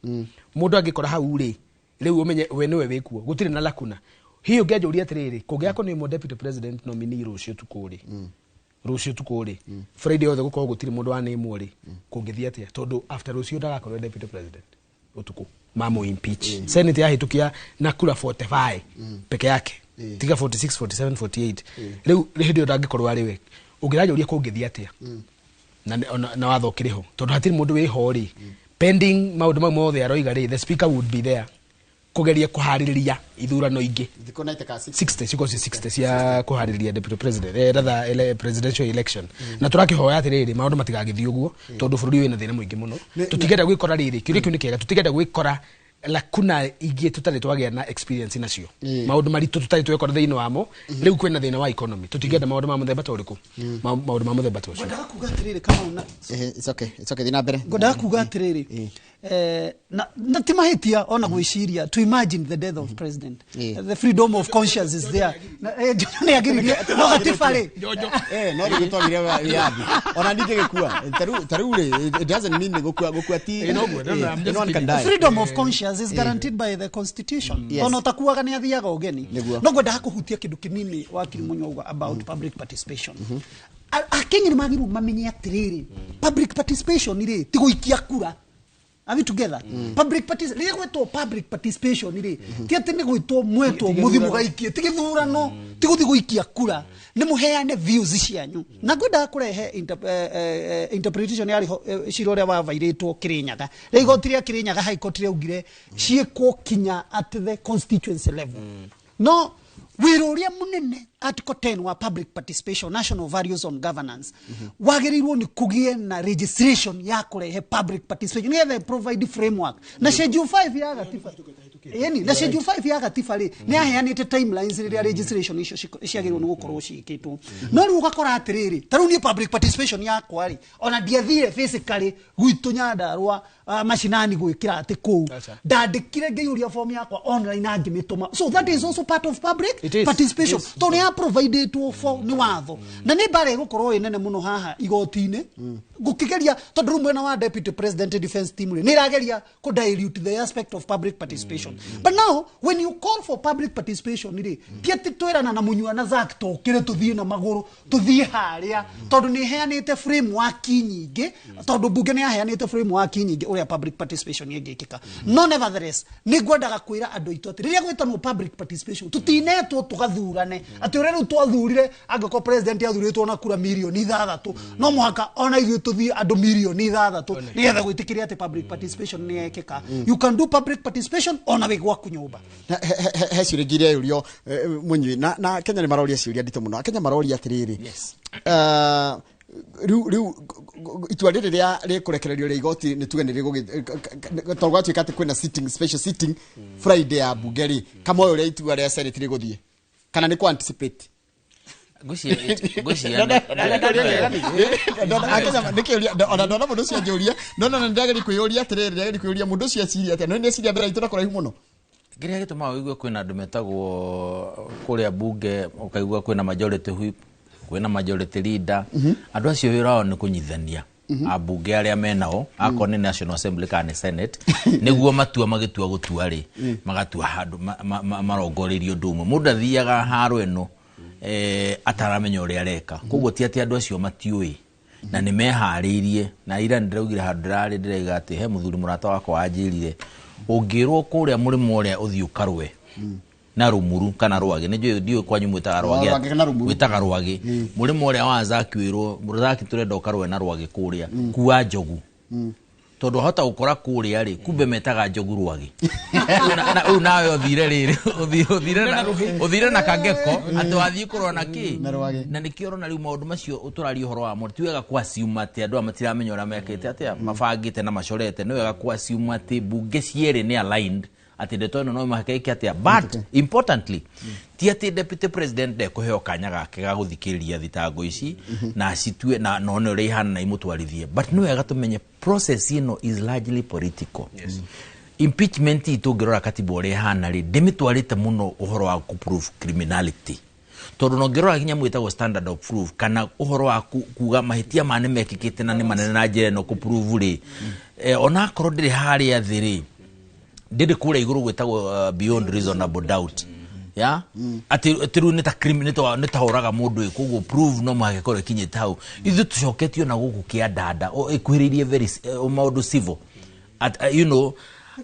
Mũndũ angĩkora hau rĩ, rĩu ũmenye we nĩwe wĩkuo, gũtirĩ na lacuna. Hihi ũngĩanjũria atĩrĩrĩ, kũngĩaga kũnĩmwo deputy president nominee rũciũ tukũ rĩ, rũciũ tukũ rĩ, Friday yothe gũkorwo gũtirĩ mũndũ wanĩmwo rĩ, kũngĩthiĩ atĩa? Tondũ after rũciũ ndagakorwo deputy president ũtukũ mamu impeach. Senate yahĩtũkia na kura 45 peke yake, tiga 46 47 48. Rĩu hĩndĩ ĩyo ndangĩkorwo arĩ we. Ũngĩranjũria kũngĩthiĩ atĩa na watho ũkĩrĩ ho, tondũ hatirĩ mũndũ wĩho rĩ, pending maũndũ mau mothe aroiga rĩ, the speaker would be there kugeria kuhaririria ithurano ingi 60 ciko 60 cia kuhaririria deputy president rather presidential election. Na turakihoya atiriri maundu matigagithii uguo tondu bururi wina thina muingi muno, tutigenda gwikora riri kiuria kiu ni kiega, tutigenda gwikora lakuna ingi tutari twagia na experience nacio maundu maritu tutari twekora thiini wamo. Riu kwina thina wa economy, tutigenda maundu ma muthemba ta uriku, maundu ma muthemba ta ucio. Ngwendaga kuga atiriri kama una it's okay, it's okay, thina mbere. Ngwendaga kuga atiriri na ti mahitia ona gwiciria to imagine the death of president. The freedom of conscience is there. Nĩ agiririe no gatiba rĩ no rĩu twagire wiyathi ona ningĩ gĩkua taru rĩ, it doesn't mean gũkua ti no one can die. Freedom of conscience is guaranteed by the constitution. Ona utakuaga ni athiaga ugeni. No ngwendaga kuhutia kindu kinini wakiri Munyua about public participation. Akenya ni magirwo mamenye atiriri public participation ri ti guikia kura. Are we together? Public participation, gwetwo public participation ri ti ati ni gwitwo mwetwo muthi mugaikie ti githurano ti guthi guikia kura, ni muheane views cianyu. Na ngwendaga kurehe interpretation yari cira uria wavairitwo Kirinyaga. Rä igoti rĩa Kirinyaga High Court rĩaugire ciĩkwo kinya at the constituency level. No wĩra ũrĩa mũnene Article 10 wa public participation, national values on governance, wagĩrĩirwo nĩ kũgĩe na registration ya kũrehe public participation nĩgetha provide framework. Na schedule 5 ya gatiba, yani na schedule 5 ya gatiba rĩ nĩ yaheanĩte timelines rĩrĩa registration icio ciagĩrĩirwo nĩ gũkorwo ciĩkĩtwo. No rĩu ũgakora atĩrĩrĩ, ta rĩu niĩ public participation yakwa rĩ, ona ndiathire physically gwitũ Nyandarua macinani gwĩkĩra atĩ kũu, ndandĩkire ngĩiyũria form yakwa online na ngĩmĩtũma. So that is also part of public participation. Tondũ provided for ni watho na nĩ mbara ĩgũkorwo ĩ nene mũno haha igoti-inĩ gũkĩgeria, tondũ rĩu mwena wa deputy president defense team rĩ nĩ ĩrageria kũ dilute the aspect of public participation. But now when you call for public participation rĩ, ti atĩ twĩrana na Munyua na Zack tũkĩre tũthiĩ na magũrũ tũthiĩ harĩa, tondũ nĩ ĩheanĩte framework nyingĩ, tondũ bunge nĩ yaheanĩte framework nyingĩ ũrĩa public participation ĩngĩkĩka. No nevertheless nĩ ngwendaga kwĩra andũ aitũ atĩ rĩrĩa gwĩtanwo public participation tũtinetwo tũgathurane atĩ ũrĩa rĩu twathurire, angĩkorwo president athurĩtwo na kura mirioni 6 no mũhaka ona ithuĩ tũthiĩ andũ mirioni 6 nĩgetha gwĩtĩkĩria atĩ public participation nĩ yekĩka. You can do public participation ona wĩ gwaku nyũmba. He ciũria ingĩ iria yũrio Munyui na Kenya nĩ maroria ciũria nditũ mũno. Kenya maroria atĩrĩrĩ, rĩu itua rĩrĩ rĩa rĩkũrekererio rĩa igoti nĩ tuge nĩ tondũ gwatuĩka atĩ kwĩna sitting, special sitting Friday ya bunge rĩ, kamoyo ũrĩa itua rĩa Senate rĩgũthiĩ kana nĩ kũ anticipate? Ona ndona mũndũ ũcio anjũria, no no ndageri kwĩyũria atĩrĩrĩ, ndageri kwĩyũria mũndũ ũcio eciria atĩa, no nĩ eciria mbere itũ na kũraihu mũno. Kĩrĩa gĩtũmaga ũigue kwĩna andũ metagwo kũrĩa bunge, ũkaigua kwĩna majority whip, kwĩna majority leader, andũ acio wĩra wao nĩ kũnyithania ambunge arĩa menao, akorwo nĩ National Assembly kana nĩ Senate, nĩguo matua magĩtua gũtua rĩ, magatua handũ marongoreirie ũndũ ũmwe. Mũndũ athiaga haro ĩno ataramenya ũrĩa areka. Koguo ti atĩ andũ acio matiũĩ na nĩ meharĩirie. Na ira nĩndĩraugire handũ ndĩrarĩ ndĩraiga atĩ he mũthuri mũrata wakwa wanjĩrire ũngĩrwo kũrĩa mũrĩmo ũrĩa ũthiĩ ũkarũe na rũmuru kana rwagĩ, nĩ ndiũĩ kwanyu mwĩtaga rwagĩ, Rwagĩ kana rũmuru. Mwĩtaga rwagĩ. Mũrĩmo ũrĩa wa Zaki wĩrwo Zaki tũrenda ũkarũe na rwagĩ kũrĩa kua njogu, tondũ wahota gũkora kũrĩa rĩ kumbe metaga njogu rwagĩ. Na rĩu nawe ũthire rĩrĩ, ũthire na kangeko atĩ wathiĩ kũrora na kĩ Na rwagĩ. Na nĩkĩo ũrona rĩu maũndũ macio tũraria ũhoro wamo, ti wega kũ assume atĩ andũ aya matiramenya ũrĩa mekĩte atĩa, mabangĩte na macorete. Nĩ wega kũ assume atĩ mbunge cierĩ nĩ aligned, atĩ ndeto ĩno no mũhaka ĩke atĩa. But importantly, ti atĩ deputy president ndekũheo kanya gake ga gũthikĩrĩria thitango ici na acitue na none ũrĩa ihana na imũtwarithie, but nĩ wega tũmenye process ĩno is largely political. Impeachment itũ ũngĩrora katiba ũrĩa ĩhana rĩ, ndĩmĩtwarĩte mũno ũhoro wa kũ-prove criminality, tondũ no ngĩrora nginya mwĩtagwo standard of proof kana ũhoro wa kuga mahĩtia ma nĩ mekĩkĩte na nĩ manene na njĩra ĩno kũ-prove rĩ, onakorwo ndĩrĩ harĩa thĩ rĩ, ndĩrĩ kũrĩa igũrũ gwĩtagwo beyond reasonable doubt, ya atĩ rĩu nĩ ta nĩ ta ũraga mũndũ ĩ, koguo prove no mũhaka ĩkorwo ĩkinyĩte hau. Ithuĩ tũcoketio na gũkũ kĩandanda, ĩkuhĩrĩirie very maũndũ civil at, you know,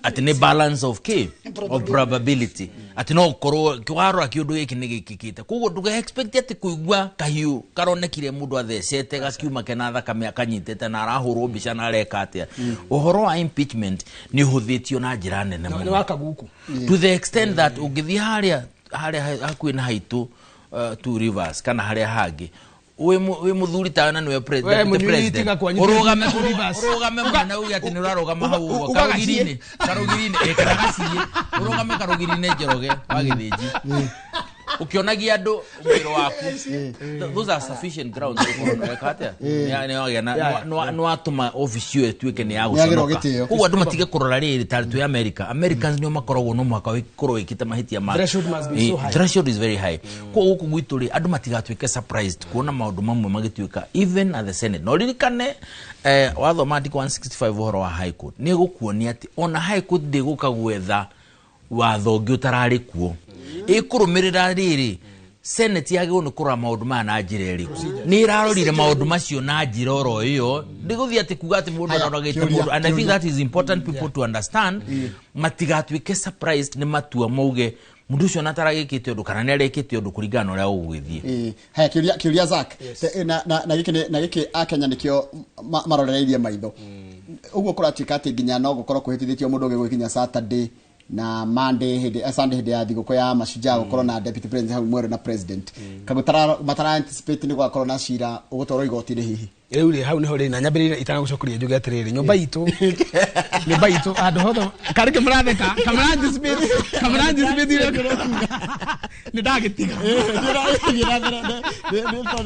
atĩ nĩ balance of k of probability, atĩ no ũkorwo warora kĩũndũ gĩkĩ nĩ gĩkĩkĩte. Koguo ndũga expect atĩ kũigua kahiũ karonekire mũndũ athecete gakiuma kena thakame akanyitĩte na arahũrwo mbica na areka atĩa. Ũhoro wa impeachment nĩ ũhũthĩtio na njĩra nene Nĩ mũno wa kaguku. To the extent that ũngĩthiĩ harĩa hakuhĩ na haitũ, Two Rivers kana harĩa hangĩ, wĩ mũthuri tawe na nĩwe We, deputy mũnyui president. tiga kwanyu, Ũrũgame, Two Rivers. ũrũgame mũnene uge atĩ nĩ ũrarũgama hau ũguo, uga gaciĩ. karũgiri-inĩ, karũgiri-inĩ, kana gaciĩ. Ũrũgame karũgiri-inĩ Njoroge wa Gĩthĩnji, ũkĩonagia andũ mwĩrĩ waku. Those are sufficient grounds gũkorwo nĩ weka atĩa? Nĩ wagĩa na- nĩ watũma obici ĩyo ĩtuĩke nĩ ya Nĩyagĩrwo gũconoka. gĩtĩo. Koguo andũ matige kũrora rĩrĩ ta twĩ America. Americans nĩo makoragwo no mũhaka ũkorwo wĩkĩte mahĩtia ma Threshold must be so high. Threshold is very high. Koguo gũkũ gwitũ rĩ, andũ matigatuĩke surprised kuona maũndũ mamwe magĩtuĩka even at the Senate. Na ũririkane, wathoma article 165 ũhoro wa High Court, nĩ ĩgũkuonia atĩ ona High Court ndĩgũka gwetha watho ũngĩ ũtararĩ kuo, ĩkũrũmĩrĩra rĩrĩ. Senate yagĩrĩirwo nĩ kũrora maũndũ maya na njĩra ĩrĩkũ? Nĩ ĩrarorire maũndũ macio na njĩra oro ĩyo, ndĩgũthiĩ atĩ kuga atĩ mũndũ Haya, aroragĩte kĩũria, mũndũ. And I think kĩũria. that is important people to understand, matigatuĩke surprised nĩ matua mauge mũndũ ũcio ona ataragĩkĩte ũndũ kana nĩ arekĩte ũndũ kũringana na ũrĩa ũgũgĩthiĩ. Haya, kĩũria Zack. Na gĩkĩ na gĩkĩ akenya nĩkĩo marorereirie maitho ũguo kũratuĩka atĩ nginya no gũkorwo kũhĩtithĩtio mũndũ ũngĩ gũgĩkinya Saturday na Monday hĩndĩ, Sunday hĩndĩ ya thigũkũ ya mashujaa, gũkorwo na deputy president hau mwerũ na president kagũtara matara anticipate nĩ gũgakorwo na cira ũgũtwarwo igoti-inĩ hihi. Rĩu rĩ, hau nĩho rĩ na nyambĩrĩire itanagũcokeria njuge atĩrĩrĩ, nyũmba itũ handũ hothe karĩ kĩmũratheka kamũra anticipate kamũra anticipate nĩ ndagĩtiga.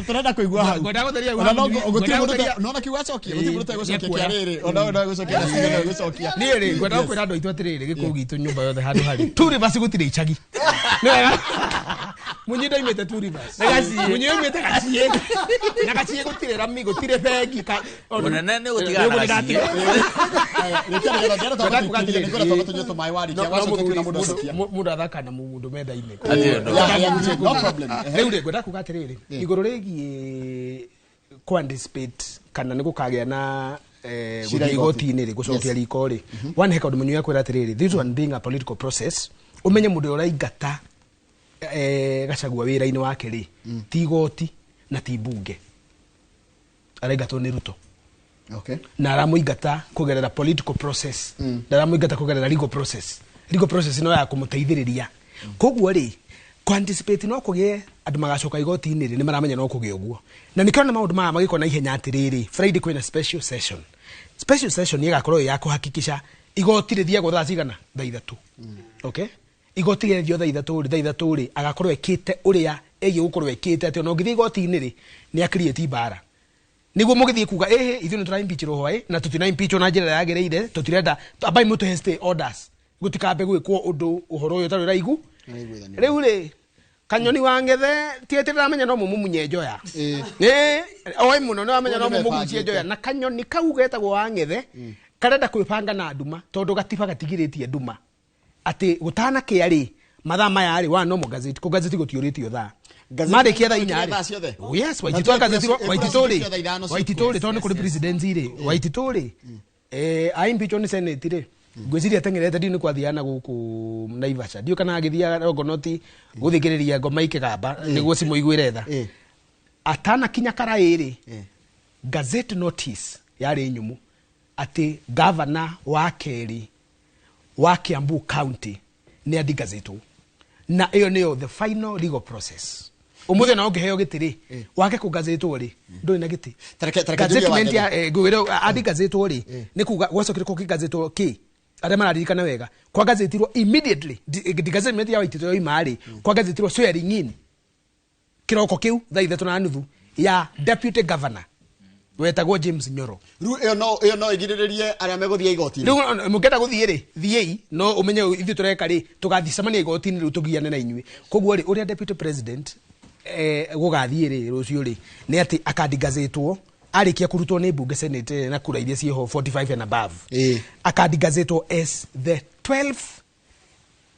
Tũrenda kũigua hau. Ngwenda gũtheria Ona no hau, gũtirĩ ngwenda mũndũ gũtheria- nona kiuga acokia, gũtirĩ mũndũ ũtegũcokia Nĩekuoya. kĩa rĩrĩ, ona no egũcokia na ciugo no egũcokia. Niĩ rĩ, ngwenda kwĩra andũ aitũ atĩrĩrĩ, gĩkũyũ gitũ nyũmba yothe handũ harĩ Two Rivers gũtirĩ icagi. Nĩ wega mũnyi ndaimĩte Two Rivers. Mũnyi oimĩte gaciĩ, na gaciĩ gũtirĩ rami, gũtirĩ bengi Mũnene nĩ gũtigana na gaciĩ. Ngwenda kuga atĩrĩrĩ, Tũnyue tũmaĩ warĩkia no wacokia kwĩna mũndũ acokia. Mũndũ athaka na mũndũ mendaine. Atĩ ũndũ. Yeah, no problem. Rĩu rĩ, ngwenda kuga atĩrĩrĩ igũrũ rĩgiĩ kũ anticipate kana nĩ gũkagĩa na Cira gũthiĩ igoti. igoti-inĩ rĩ, gũcokia riko rĩ, one he kaũndũ mũnyuya kwĩra atĩrĩrĩ, this one being a political process, ũmenye mũndũ ũrĩa ũraingata Gachagua wĩra-inĩ wake rĩ, ti igoti na ti mbunge, araingatwo nĩ Ruto. Na aramũingata kũgerera political process, ndaramũingata kũgerera legal process. Legal process no ya kũmũteithĩrĩria. Koguo rĩ, kũ-anticipate no kũgĩe andũ magacoka igoti-inĩ rĩ, nĩ maramenya no kũgĩe ũguo, na nĩkĩo na maũndũ maya magĩkwo na ihenya atĩrĩrĩ, Friday kwĩna special session. Special session ĩgakorwo ĩ ya kũhakikisha igoti rĩthiagwo thaa cigana, thaa 3. Okay, igoti rĩathio thaa 3 rĩ, thaa 3 rĩ, agakorwo ekĩte ũrĩa ĩgiĩ gũkorwo ekĩte, atĩ ona ũngĩthiĩ igoti-inĩ rĩ, nĩ a-create mbara niguo mũgĩthiĩ kuga ĩhĩ, ithuĩ nĩ tũra impeachirwo hwaĩ na tũtina impeachwo na njĩra ĩrĩa yagĩrĩire, tũtirenda ambai mũtũhe stay orders. Gũtikambe gwĩkwo ũndũ ũhoro ũyũ ũtarĩ ũraigu. Rĩu rĩ Kanyoni wa Ngethe ti atĩ ndĩramenya no mũmumunye njoya. Ĩ oĩ mũno nĩ wamenya no mũmũgucie njoya. Na kanyoni kau getagwo wa Ngethe karenda kwĩbanga na nduma tondũ gatiba gatigirĩtie nduma. Atĩ gũtanakĩa rĩ mathaa maya rĩ wa no gazeti kũ gazeti gũtiũrĩtio thaa. Marĩkia thaa inya rĩ. Oh yes, Waititu agazetirwo Waititu rĩ. Waititu rĩ tondũ nĩ kũrĩ presidency rĩ. Waititu rĩ. Aimpeachwo nĩ Senate rĩ. Ngwĩciria ateng'erete ndiũ nĩ kwathiaga na gũkũ Naivasha. Ndiũ kana agĩthiaga Longonot gũthikĩrĩria ngoma ikĩgamba nĩguo cimũiguĩre tha. Atanakinya Karaĩ rĩ, gazette notice yarĩ nyũmũ atĩ governor wa kerĩ wa Kiambu County nĩ andigazetwo. Na ĩyo nĩyo the final legal process. Ũmũthĩ ona ũngĩheo gĩtĩ rĩ, wage kũgazetwo rĩ, ndũrĩ na gĩtĩ. Gazettement ya ngwĩre andigazetwo rĩ, nĩ kuga gwacokire kũngĩgazetwo kĩ? Arĩa mararirikana wega. Kwa gazetirwo immediately, degazettement ya Waititu yoima rĩ, kwa gazetirwo swearing in. Kĩroko kĩu thaa 3:30 ya deputy governor wetagwo James Nyoro. Rĩu ĩyo no ĩgirĩrĩrie arĩa megũthiĩ igoti-inĩ. Rĩu mũngĩenda gũthiĩ rĩ, thiĩi, no ũmenye ithuĩ tũreka rĩ, tũgathicemania igoti-inĩ rĩu tũgiane na inyuĩ. Koguo rĩ, ũrĩa deputy president gũgathiĩ rĩ rũciũ rĩ, nĩ atĩ akandigazetwo arĩkia kũrutwo nĩ mbunge Senate na kura iria ciĩho 45 and above. Akandigazetwo as the 12th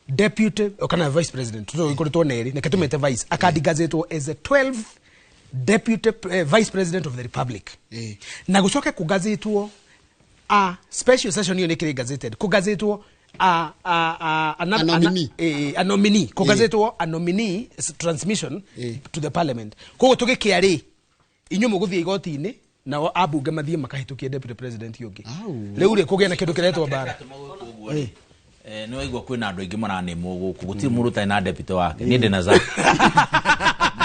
deputy kana vice president, so ikoretwo nerĩ, nĩkĩo tũmĩte vice. Akandigazetwo as the 12th deputy vice president of the republic. Na gũcoke kũgazetwo a special session ĩyo nĩ kĩrĩ gazetted, kũgazetwo a nominee. A nominee, kũgazetwo a nominee transmission to the parliament. Koguo tũgĩkĩa rĩ, inyuĩ mũgũthiĩ igoti-inĩ nao ambunge mathiĩ makahĩtũkie deputy president ũngĩ. Rĩu rĩ kũgĩa na kĩndũ kĩretwo mbara. Nĩ waigua kwĩna andũ aingĩ maranĩmwo gũkũ, gũtirĩ mũndũ ũtarĩ na deputy wake. Niĩ ndĩ na Zack.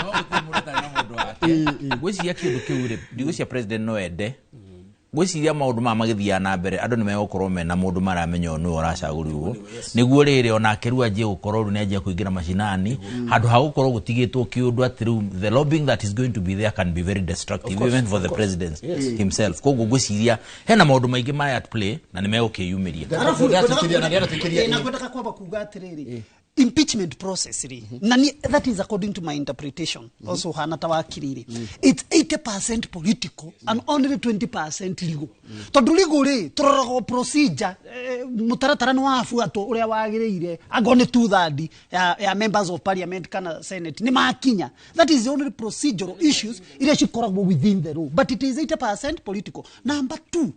No gũtirĩ mũndũ ũtarĩ na mũndũ wake. Ngwĩciria kĩndũ kĩu rĩ, ndigwĩciria president no ende. Ngwĩciria maũndũ maya magĩthiaga na mbere, andũ nĩ megũkorwo mena mũndũ maramenya ũyũ nĩwe ũracagũrirwo. Nĩguo rĩrĩ onake rĩu anjie gũkorwo rĩu nĩ anjia kũingĩra macinani, handũ ha gũkorwo gũtigĩtwo kĩũndũ atĩ rĩu the lobbying that is going to be there can be very destructive even for the president himself. Koguo ngwĩciria hena maũndũ maingĩ maya at play na nĩ megũkĩyumĩria. Na ngwendaga kwamba kuga atĩrĩrĩ, impeachment process rĩ, na that is according to my interpretation also hana ta wakiri rĩ, it's 80% political and only 20% legal. Tondũ legal rĩ, tũroragwo procedure, mũtaratara nĩ wabuatwo ũrĩa wagĩrĩire, angorwo nĩ 2/3 ya members of parliament kana senate nĩ makinya. That is the only procedural issues iria cikoragwo within the law, but it is 80% political. Number 2,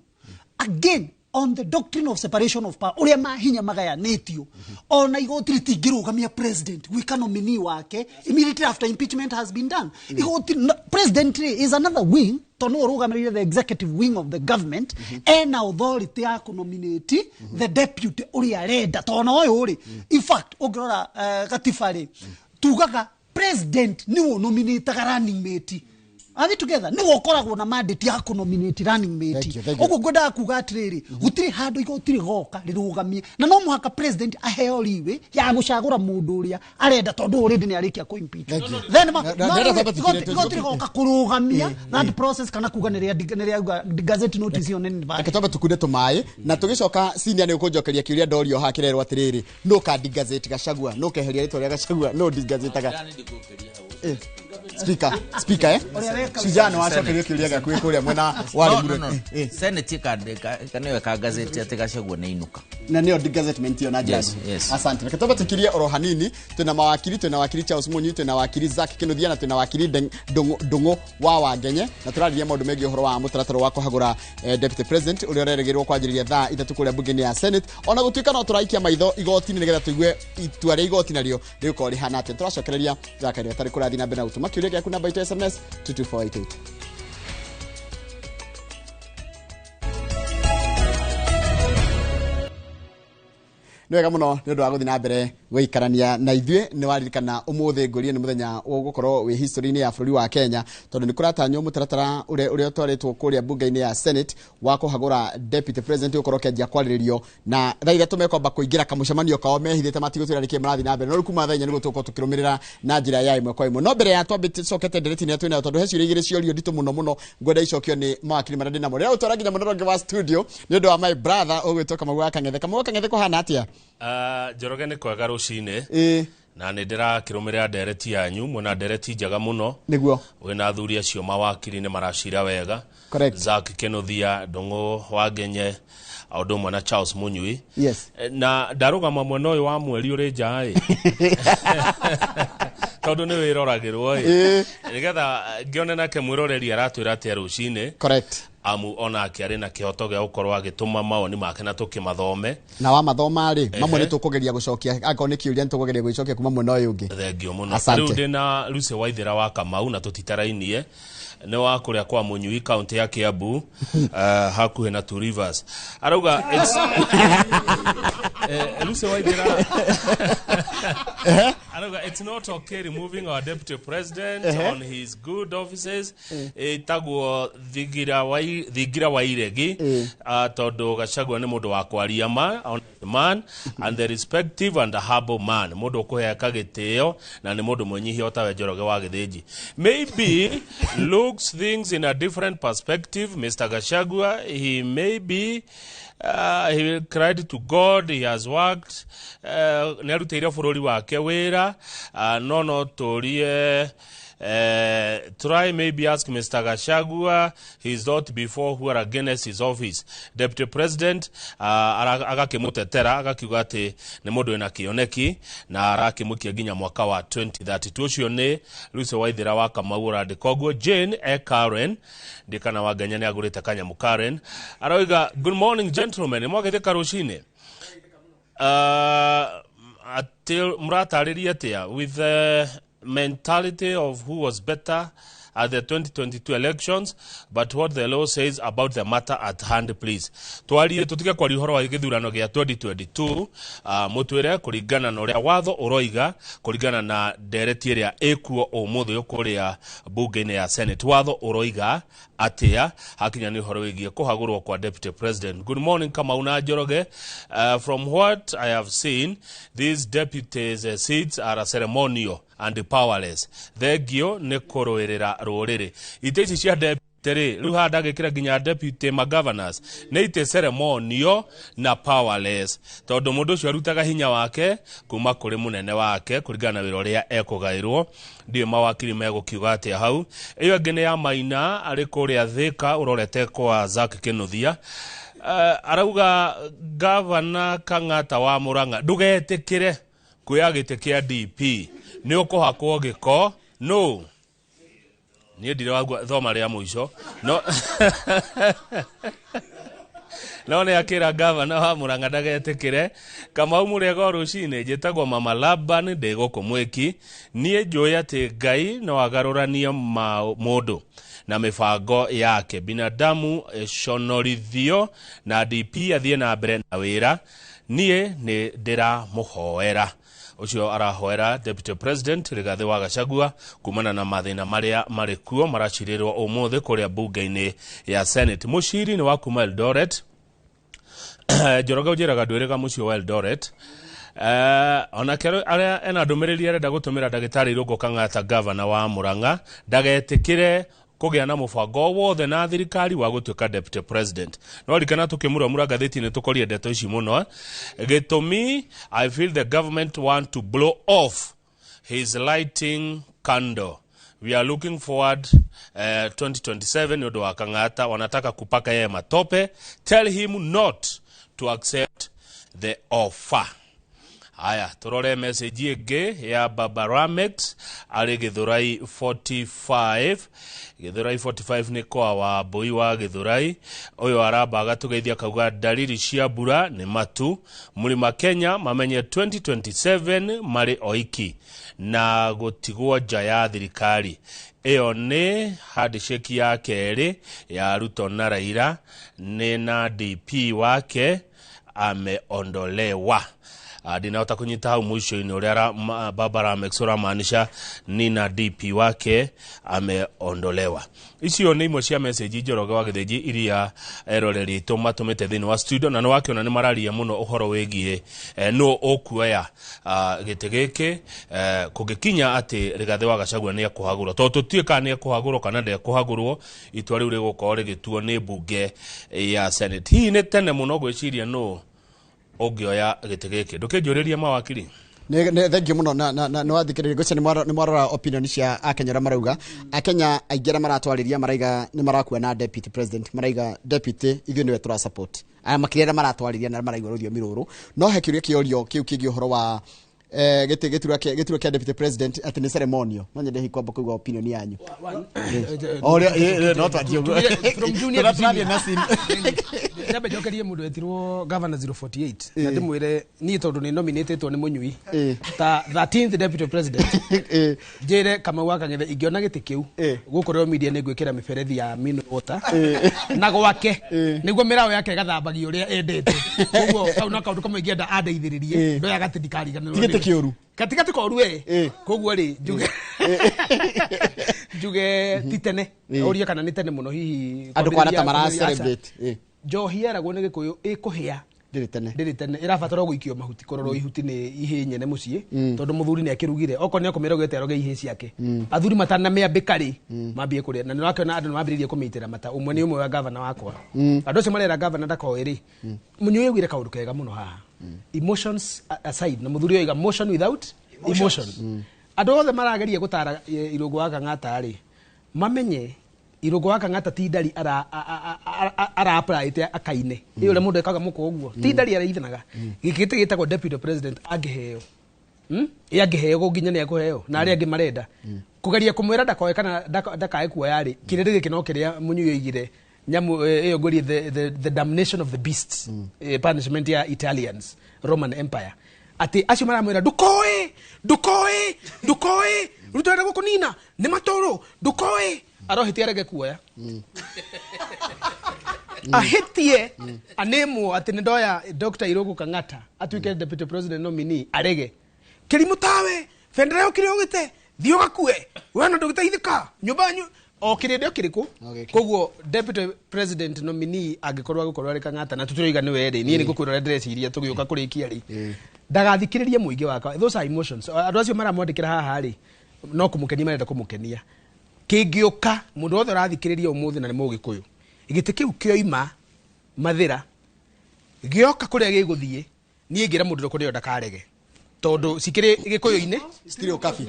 again on the doctrine of separation of power, uria mahinya magayanĩtio, ona igoti rĩtingĩrũgamia president gwĩka nominee wake immediately after impeachment has been done. Igoti president is another wing, tondũ nĩwe ũrũgamĩrĩire the executive wing of the government, ena authority ya kũnominate the deputy ũrĩa arenda. Tondũ ona ũyũ rĩ, in fact ũngĩrora gatiba rĩ, tugaga president nĩwe ũnominataga running mate. Are we together? Nĩwe ũkoragwo na mandate ya kũnominate running mate. Ũguo ngwendaga kuga atĩrĩrĩ, gũtirĩ handũ igoti rĩgoka rĩrũgamie, na no mũhaka president aheo leeway ya gũcagũra mũndũ ũrĩa arenda, tondũ already nĩ arĩkia kũ-impeach. Then igoti rĩgoka kũrũgamia that process kana kuga nĩ rĩa gazette notice ĩyo nĩ valid. Reke twambe tũkunde tũmaĩ na tũgĩcoka senior nĩ ũkũnjokeria kĩũria ndorio haha kĩrerwo atĩrĩrĩ, nũ ka degazette Gachagua, nũ keheria rĩtwa rĩa Gachagua, nũ degazetaga? Speaker, eh? Sijano wacokerio kĩũria gĩaku kũrĩa mwena wa Limuru. Senate nĩyo ĩka gazette atĩ Gachagua nĩ ainũka. Na nĩyo degazettement ĩyo na njĩra. Asante. Reke twambe tũkirie oro hanini, twĩna mawakiri, twĩna wakiri Charles Munyi, twĩna wakiri Zack Kinuthia na twĩna wakiri Ndung'u wa Wangenye, na tũraririe maũndũ megiĩ ũhoro wa mũtaratara wa kũhagũra deputy president ũrĩa ũrerĩgĩrĩrwo kwanjĩrĩria thaa 3 kũrĩa bunge-inĩ ya Senate. Ona gũtuĩka no tũraikia maitho igoti-inĩ nĩgetha tũigue itua rĩa igoti narĩo rĩgũkorwo rĩhana atĩa. Tũracokereria Zack atarĩ kũrathiĩ na mbere na gũtũma kĩũria gĩaku namba itũ SMS 22488. Nĩ wega mũno nĩ ũndũ wa gũthiĩ na mbere gũikarania na ithuĩ. Nĩ waririkana ũmũthĩ ngũrie nĩ mũthenya ũgũkorwo wĩ history-inĩ ya bũrũri wa Kenya, tondũ nĩ kũratanywo mũtaratara ũrĩa ũtwarĩtwo kũrĩa bunge-inĩ ya Senate wa kũhagũra deputy president ũgũkorwo ũkĩanjia kwarĩrĩrio, na thaa 3 mekwamba kũingĩra kamũcemanio kao mehithĩte matigũtwĩra nĩkĩĩ marathiĩ na mbere, no rĩu kuma thaa 4 nĩguo tũgũkorwo tũkĩrũmĩrĩra na njĩra ya ĩmwe kwa ĩmwe. No mbere ya twambĩte tũcokete ndereti-inĩ ĩrĩa twĩnayo, tondũ he ciũria igĩrĩ ciorio nditũ mũno mũno ngwenda icokio nĩ mawakiri marĩa ndĩ namo. Rĩrĩa ũtwara nginya mũno rũngĩ wa studio nĩ ũndũ wa my brother ũgwĩtwo Kamau wa Kang'ethe. Kamau wa Kang'ethe kũhana atĩa? Njoroge, nĩ kwega rũcinĩ. Na nĩ ndĩrakĩrũmĩrĩra ndereti yanyu, mwena ndereti njega mũno. Wĩna athuri acio mawakiri nĩ maracira wega. Zack Kinuthia, Ndung'u Wangenye, o ũndũ ũmwe na Charles Munyui. Na ndarũgama mwena ũyũ wa mweri ũrĩ nja ĩ, tondũ nĩ wĩroragĩrwo ĩ, nĩgetha ngĩone nake mwĩroreri aratwĩra atĩa rũcinĩ. Amu onake arĩ na kĩhoto gĩa gũkorwo agĩtũma mawoni make na tũkĩmathome. Na wa mathoma rĩ, mamwe nĩ tũkũgeria gũcokia, akorwo nĩ kĩũria nĩ tũkũgeria gũgĩcokia kuma mwena ũyũ ũngĩ. Thengio mũno. Rĩu ndĩna Lucy Waithera wa Kamau na tũtitarainie, nĩ wa kũrĩa kwa Mũnyui, kaunti ya Kiambu, hakuhĩ na Two Rivers. Arauga Lucy Waithera arauga it's not okay removing our deputy president on his good offices. Ĩtagwo Thingira wa Iregi, tondũ Gachagua nĩ mũndũ wa kwaria ma, honest man and the respective and a humble man, mũndũ ũkũheka gĩtĩo na nĩ mũndũ mwĩnyihia otawe Njoroge wa Gĩthĩnji. Maybe looks things in a different perspective. Mr. Gachagua, he may be he cried to God, he has worked, nĩ arutĩire bũrũri wake wĩra, no tũrie, try maybe ask Mr. Gachagua his thought before who are against his office. Deputy President agakĩmũtetera, agakiuga atĩ nĩ mũndũ wĩna kĩoneki na arakĩmũikia nginya mwaka wa 2032. Ũcio nĩ Lucy Waithera wa Kamau ũrandĩka ũguo. Jane E. Karen, ndikana wa Ngenya nĩ agũrĩte kanyamũ. Karen aroiga, "Good morning, gentlemen, mwagĩthĩka rũcinĩ." Atĩ mũratarĩria atĩa with the mentality of who was better at the 2022 elections, but what the law says about the matter at hand, please. Twarie, tutige kwaria ũhoro wa gĩthurano gĩa 2022, mũtwĩre kũringana na ũrĩa watho ũroiga, kũringana na ndereti ĩrĩa ĩkuo ũmũthĩ ũyũ kũrĩa bunge-inĩ ya Senate. Watho ũroiga atĩa hakinya nĩ ũhoro wĩgiĩ kũhagũrwo kwa deputy president? Good morning, Kamau na Njoroge. From what I have seen, these deputies seats are ceremonial and powerless. Thengio nĩ kũrũĩrĩra rũrĩrĩ. Itĩ ici cia deputy rĩ, rĩu haha ndagĩkĩra nginya deputy magovernors, nĩ itĩ ceremonial na powerless, tondũ mũndũ ũcio arutaga hinya wake kuma kũrĩ mũnene wake kũringana na wĩra ũrĩa ekũgaĩrwo. Ndiũĩ mawakiri megũkiuga atĩa hau. Ĩyo ĩngĩ nĩ ya Maina arĩ kũrĩa Thĩka, ũrorete kwa Zack Kinuthia. Arauga gavana Kang'ata wa Murang'a, ndũgetĩkĩre kuoya gĩtĩ kĩa DP, nĩ ũkũhakwo gĩko. No niĩ ndirĩ wagua thoma rĩa mũico, no nĩ akĩra gavana wa Murang'a ndagetĩkĩre. Kamau, mũrĩega o rũcinĩ, njĩtagwo Mama Laban, ndĩ gũkũ mwĩki. Niĩ njũĩ atĩ Ngai no agarũranie mũndũ na mĩbango yake, binadamu conorithio na DP athiĩ na mbere na wĩra. Niĩ nĩ ndĩramũhoera. Ũcio arahoera deputy president Rigathĩ wa Gachagua kumana na mathĩna marĩa marĩ kuo maracirĩrwo ũmũthĩ kũrĩa bunge-inĩ ya Senate. Mũciri nĩ wa kuma Eldoret. Njoroge, ũnjĩraga ndwĩrĩga mũciĩ wa Eldoret. Onake arĩa ena ndũmĩrĩri arenda gũtũmĩra ndagĩtarĩ Irũngũ Kang'ata, gavana wa Murang'a, ndagetĩkĩre kũgĩa na mũbango wothe na thirikari wa gũtuĩka deputy president. No rikana tũkĩmuramura ngathĩti-inĩ tũkorie ndeto ici mũno. Gĩtũmi, I feel the government want to blow off his lighting candle. We are looking forward 2027 nĩ ũndũ wa Kang'ata, wanataka kupaka yeye matope. Tell him not to accept the offer. Haya, turore message ĩngĩ ya Baba Ramex arĩ Gĩthũrai 45. Gĩthũrai 45 nĩ kwa wa mbũi wa Gĩthũrai. Ũyũ aramba agatũgeithia, akauga dalili cia mbura nĩ matu. Mũrima Kenya mamenye 2027 marĩ oiki na gũtigwo nja ya thirikari. Ĩyo nĩ handshake ya kerĩ ya Ruto na Raila, nĩ na DP wake ameondolewa. Ndinahota kunyita hau mwisho-inĩ ũrĩa Baba Ramex ũramaanisha nina DP wake ameondolewa. Icio nĩ imwe cia message, Njoroge wa Gĩthĩnji, iria eroreri aitũ matũmĩte thĩinĩ wa studio, na nĩ wakĩona nĩ mararia mũno ũhoro wĩgiĩ nũ ũkuoya gĩtĩ gĩkĩ kũngĩkinya atĩ Rigathĩ wa Gachagua nĩ ekũhagũrwo, tondũ tũtiũĩ kana nĩ ekũhagũrwo kana ndekũhagũrwo. Itua rĩu rĩgũkorwo rĩgĩtuo nĩ mbunge ya Senate. Hihi nĩ tene mũno gwĩciria nũ Ũngĩoya gĩtĩ gĩkĩ ndũkĩnjũrĩrie mawakiri. Nĩ thank you mũno na nĩ wathikĩrĩria ngwĩciria nĩ mwarora opinion cia Akenya ũrĩa marauga. Akenya aingĩ arĩa maratwarĩria maraiga nĩ marakua na deputy president, maraiga deputy ithuĩ nĩwe tũra support aya makĩria arĩa maratwarĩria na arĩa maraigua rũthiomi rũrũ. No he kĩũria kĩorio kĩu kĩgiĩ ũhoro wa gĩturwa kĩa deputy president atĩ nĩ ceremonial. No nyende hihi kwamba kũigua opinion yanyu. O ũrĩa no twanjie ũguo. From junior to Tũrathiĩ senior. na scene. Nyambe njokerie mũndũ wetirwo Governor 048 na ndĩmwĩre niĩ tondũ nĩ nominatetwo nĩ mũnyui ta 13th deputy president, njĩre Kamau wa Kang'ethe ingĩona gĩtĩ kĩu gũkũ Royal Media nĩ ngwĩkĩra mĩberethi ya mineral water na gwake nĩguo mĩraũ yake ĩgathambagio ũrĩa endete. Koguo kau no kaũndũ kamwe ingĩenda andeithĩrĩrie ndoyaga atĩ ndikariganĩrwo. Ti gĩtĩ nĩwe. kĩũru. Katigati koru we. Koguo rĩ njuge ti tene ũrie kana nĩ tene mũno hihi Andũ kwana ta mara kwambĩrĩria- celebrate. Njohi yeragwo nĩ Gĩkũyũ ĩkũhĩa. Ndĩrĩ tene. Ndĩrĩ tene, ĩrabatara gũikio mahuti, kũrorwo ihuti nĩ ihĩ nyene mũciĩ tondũ mũthuri nĩ akĩrugire okorwo nĩ akũmĩra ũgĩte aroge ihĩ ciake. Athuri matanamĩambĩka rĩ mambie kũrĩa na nĩũrakĩona andũ nĩ mambĩrĩirie kũmĩitĩra mata. Ũmwe nĩ ũmwe wa gavana wakwa, andũ acio marera gavana ndakoĩ rĩ mũnyui augire kaũndũ kega mũno haha, emotions aside, na mũthuri oiga motion without emotion. Andũ othe marageria gũtara Irũngũ wa Kang'ata rĩ mamenye Irũngũ wa Kang'ata ti ndari ara apply akaine ĩ ũrĩa mũndũ ekaga mũkwa ũguo ti ndari araithanaga. Gĩkĩ gĩtĩ gĩtagwo deputy president angĩheo, Ĩ angĩheo nginya nĩ ekũheo na arĩa angĩ marenda kũgeria kũmwĩra ndakoe kana ndakae kuoya rĩ kĩrĩndĩ gĩkĩ no kĩrĩa mũnyui oigire nyamu ĩyo ngũrie the damnation of the beasts, punishment ya Italians, Roman Empire, atĩ acio maramwĩra ndũkoe, ndũkoe, ndũkoe, rĩu tũrenda gũkũnina nĩ matũrũ, ndũkoe, arohĩtie arege kuoya ahĩtie anemwo atĩ nĩ ndoya Dr. Irũngũ Kang'ata atuĩke deputy president nominee arege kĩrimũ tawe bendera yokire ũgĩte thiĩ ũgakue we na ndũgĩteithĩka nyũmba yanyu o kĩrĩndĩ o kĩrĩkũ. O gĩkĩ. Koguo deputy president nominee angĩkorwo agũkorwo arĩ Kang'ata na tũtũraiga nĩwe rĩ, niĩ nĩ ngũkwĩra ũrĩa ndĩreciria tũgĩũka kũrĩkia rĩ ndagathikĩrĩrie mũingĩ wakwa. Those are emotions. Andũ acio maramwandĩkĩra haha rĩ no kũmũkenia marenda kũmũkenia. Kĩngĩũka mũndũ wothe ũrathikĩrĩria ũmũthĩ na nĩ mũgĩkũyũ gĩtĩ kĩu kĩoima Mathĩra gĩoka kũrĩa gĩgũthiĩ niĩ ngĩra mũndũ kũrĩa ndakarege tondũ cikĩrĩ Gĩkũyũ-inĩ. Citirĩ ũkabi.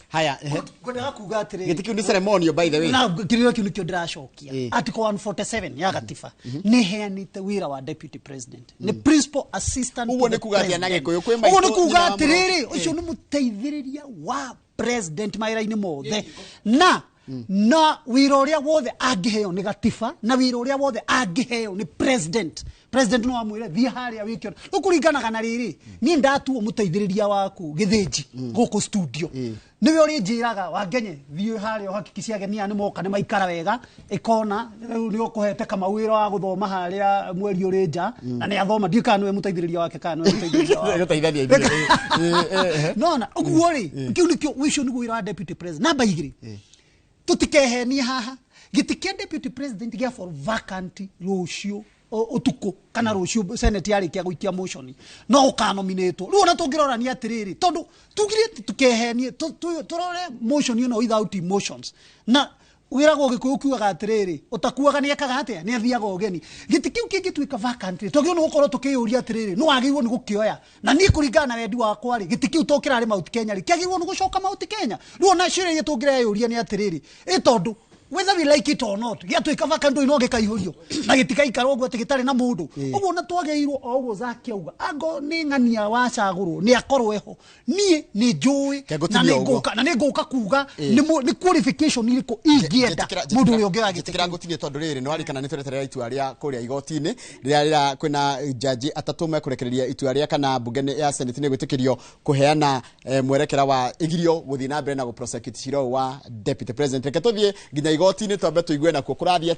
Haya, ehe. Ngwendaga kuga atĩrĩrĩ. Gĩtĩ kĩu nĩ ceremonial, by the way. Na kĩrĩro kĩu nĩkĩo ndĩracokia. Article 147 ya gatiba nĩ ĩheanĩte wĩra wa deputy president nĩ principal assistant Ũguo to the nĩ kuga atĩa na president. Gĩkũyũ? Kwĩ maitũ Ũguo nĩ kuga nyina wa atĩrĩrĩ, mũrũ. ũcio nĩ mũteithĩrĩria wa president mawĩra-inĩ mothe na wĩra ũrĩa wothe angĩheo nĩ gatiba na wĩra ũrĩa wothe angĩheo nĩ president. President no amwĩre thiĩ harĩa wĩke ũndũ. Rĩu kũringanaga na rĩrĩ niĩ ndatuo mũteithĩrĩria waku gĩthĩnji gũkũ studio nĩwe ũrĩnjĩraga wangenye thiĩ harĩa ũhakikici ageni aya nĩ moka nĩ maikara wega ĩkona rĩu nĩ ũkũhete Kamau wĩra wa gũthoma harĩa mweri ũrĩ nja na nĩ athoma ndiũĩ kana nĩwe mũteithĩrĩria wake kana nĩwe mũteithĩrĩria wake. Gũteithania ithuĩ. Nona ũguo rĩ kĩu nĩkĩo ũcio nĩguo wĩra wa deputy president. Namba 2, tũtikehenie haha gĩtĩ kĩa deputy president gĩa fall vacant rũciũ ũtukũ kana rũciũ senate yarĩkia gũikia motion no ũkanominatwo. Rĩu ona tũngĩrorania atĩrĩrĩ tondũ tugire tukehenie tũrore motion ĩno without emotions na wĩragwo Gĩkũyũ kiugaga atĩrĩrĩ ũtakuaga nĩ ekaga atĩa nĩ athiaga ũgeni. Gĩtĩ kĩu kĩngĩtuĩka vacant rĩ twagĩrĩirwo nĩ gũkorwo tũkĩyũria atĩrĩrĩ nĩ wagĩrĩirwo nĩ gũkĩoya na niĩ kũringana na wendi wakwa rĩ gĩtĩ kĩu to kĩrarĩ Mount Kenya rĩ kĩagĩrĩirwo nĩ gũcoka Mount Kenya. Rĩu ona ciũria iria tũngĩreyũria nĩ atĩrĩrĩ ĩ tondũ whether we like it or not gĩatuĩka vacant no gĩkaihũrio na gĩtikaikara ũguo atĩ gĩtarĩ na mũndũ ũguo na twagĩrĩirwo o ũguo Zaki auga ango nĩ ng'ania wacagũrwo nĩ akorwo eho niĩ nĩ njũĩ Ke na ngũtinia nĩ ũguo. ngũka na nĩ ngũka kuga nĩ qualification irĩkũ ingĩenda mũndũ ũrĩa ũngĩoya gĩtĩ Njĩtĩkĩra kĩu. Ngũtinie tondũ rĩrĩ nĩ warikana nĩ twereterera itua rĩa kũrĩa igoti-inĩ rĩrĩa rĩra kwĩna jaji atatũ mekũrekereria itua rĩa kana mbunge ya senate nĩ gwĩtĩkĩrio kũheana mwerekera wa igirio gũthiĩ na mbere na gũprosecute cira ũyũ wa deputy president. Reke tũthiĩ nginya igoti-inĩ twambe tũigue nakuo kũrathiĩ atĩa.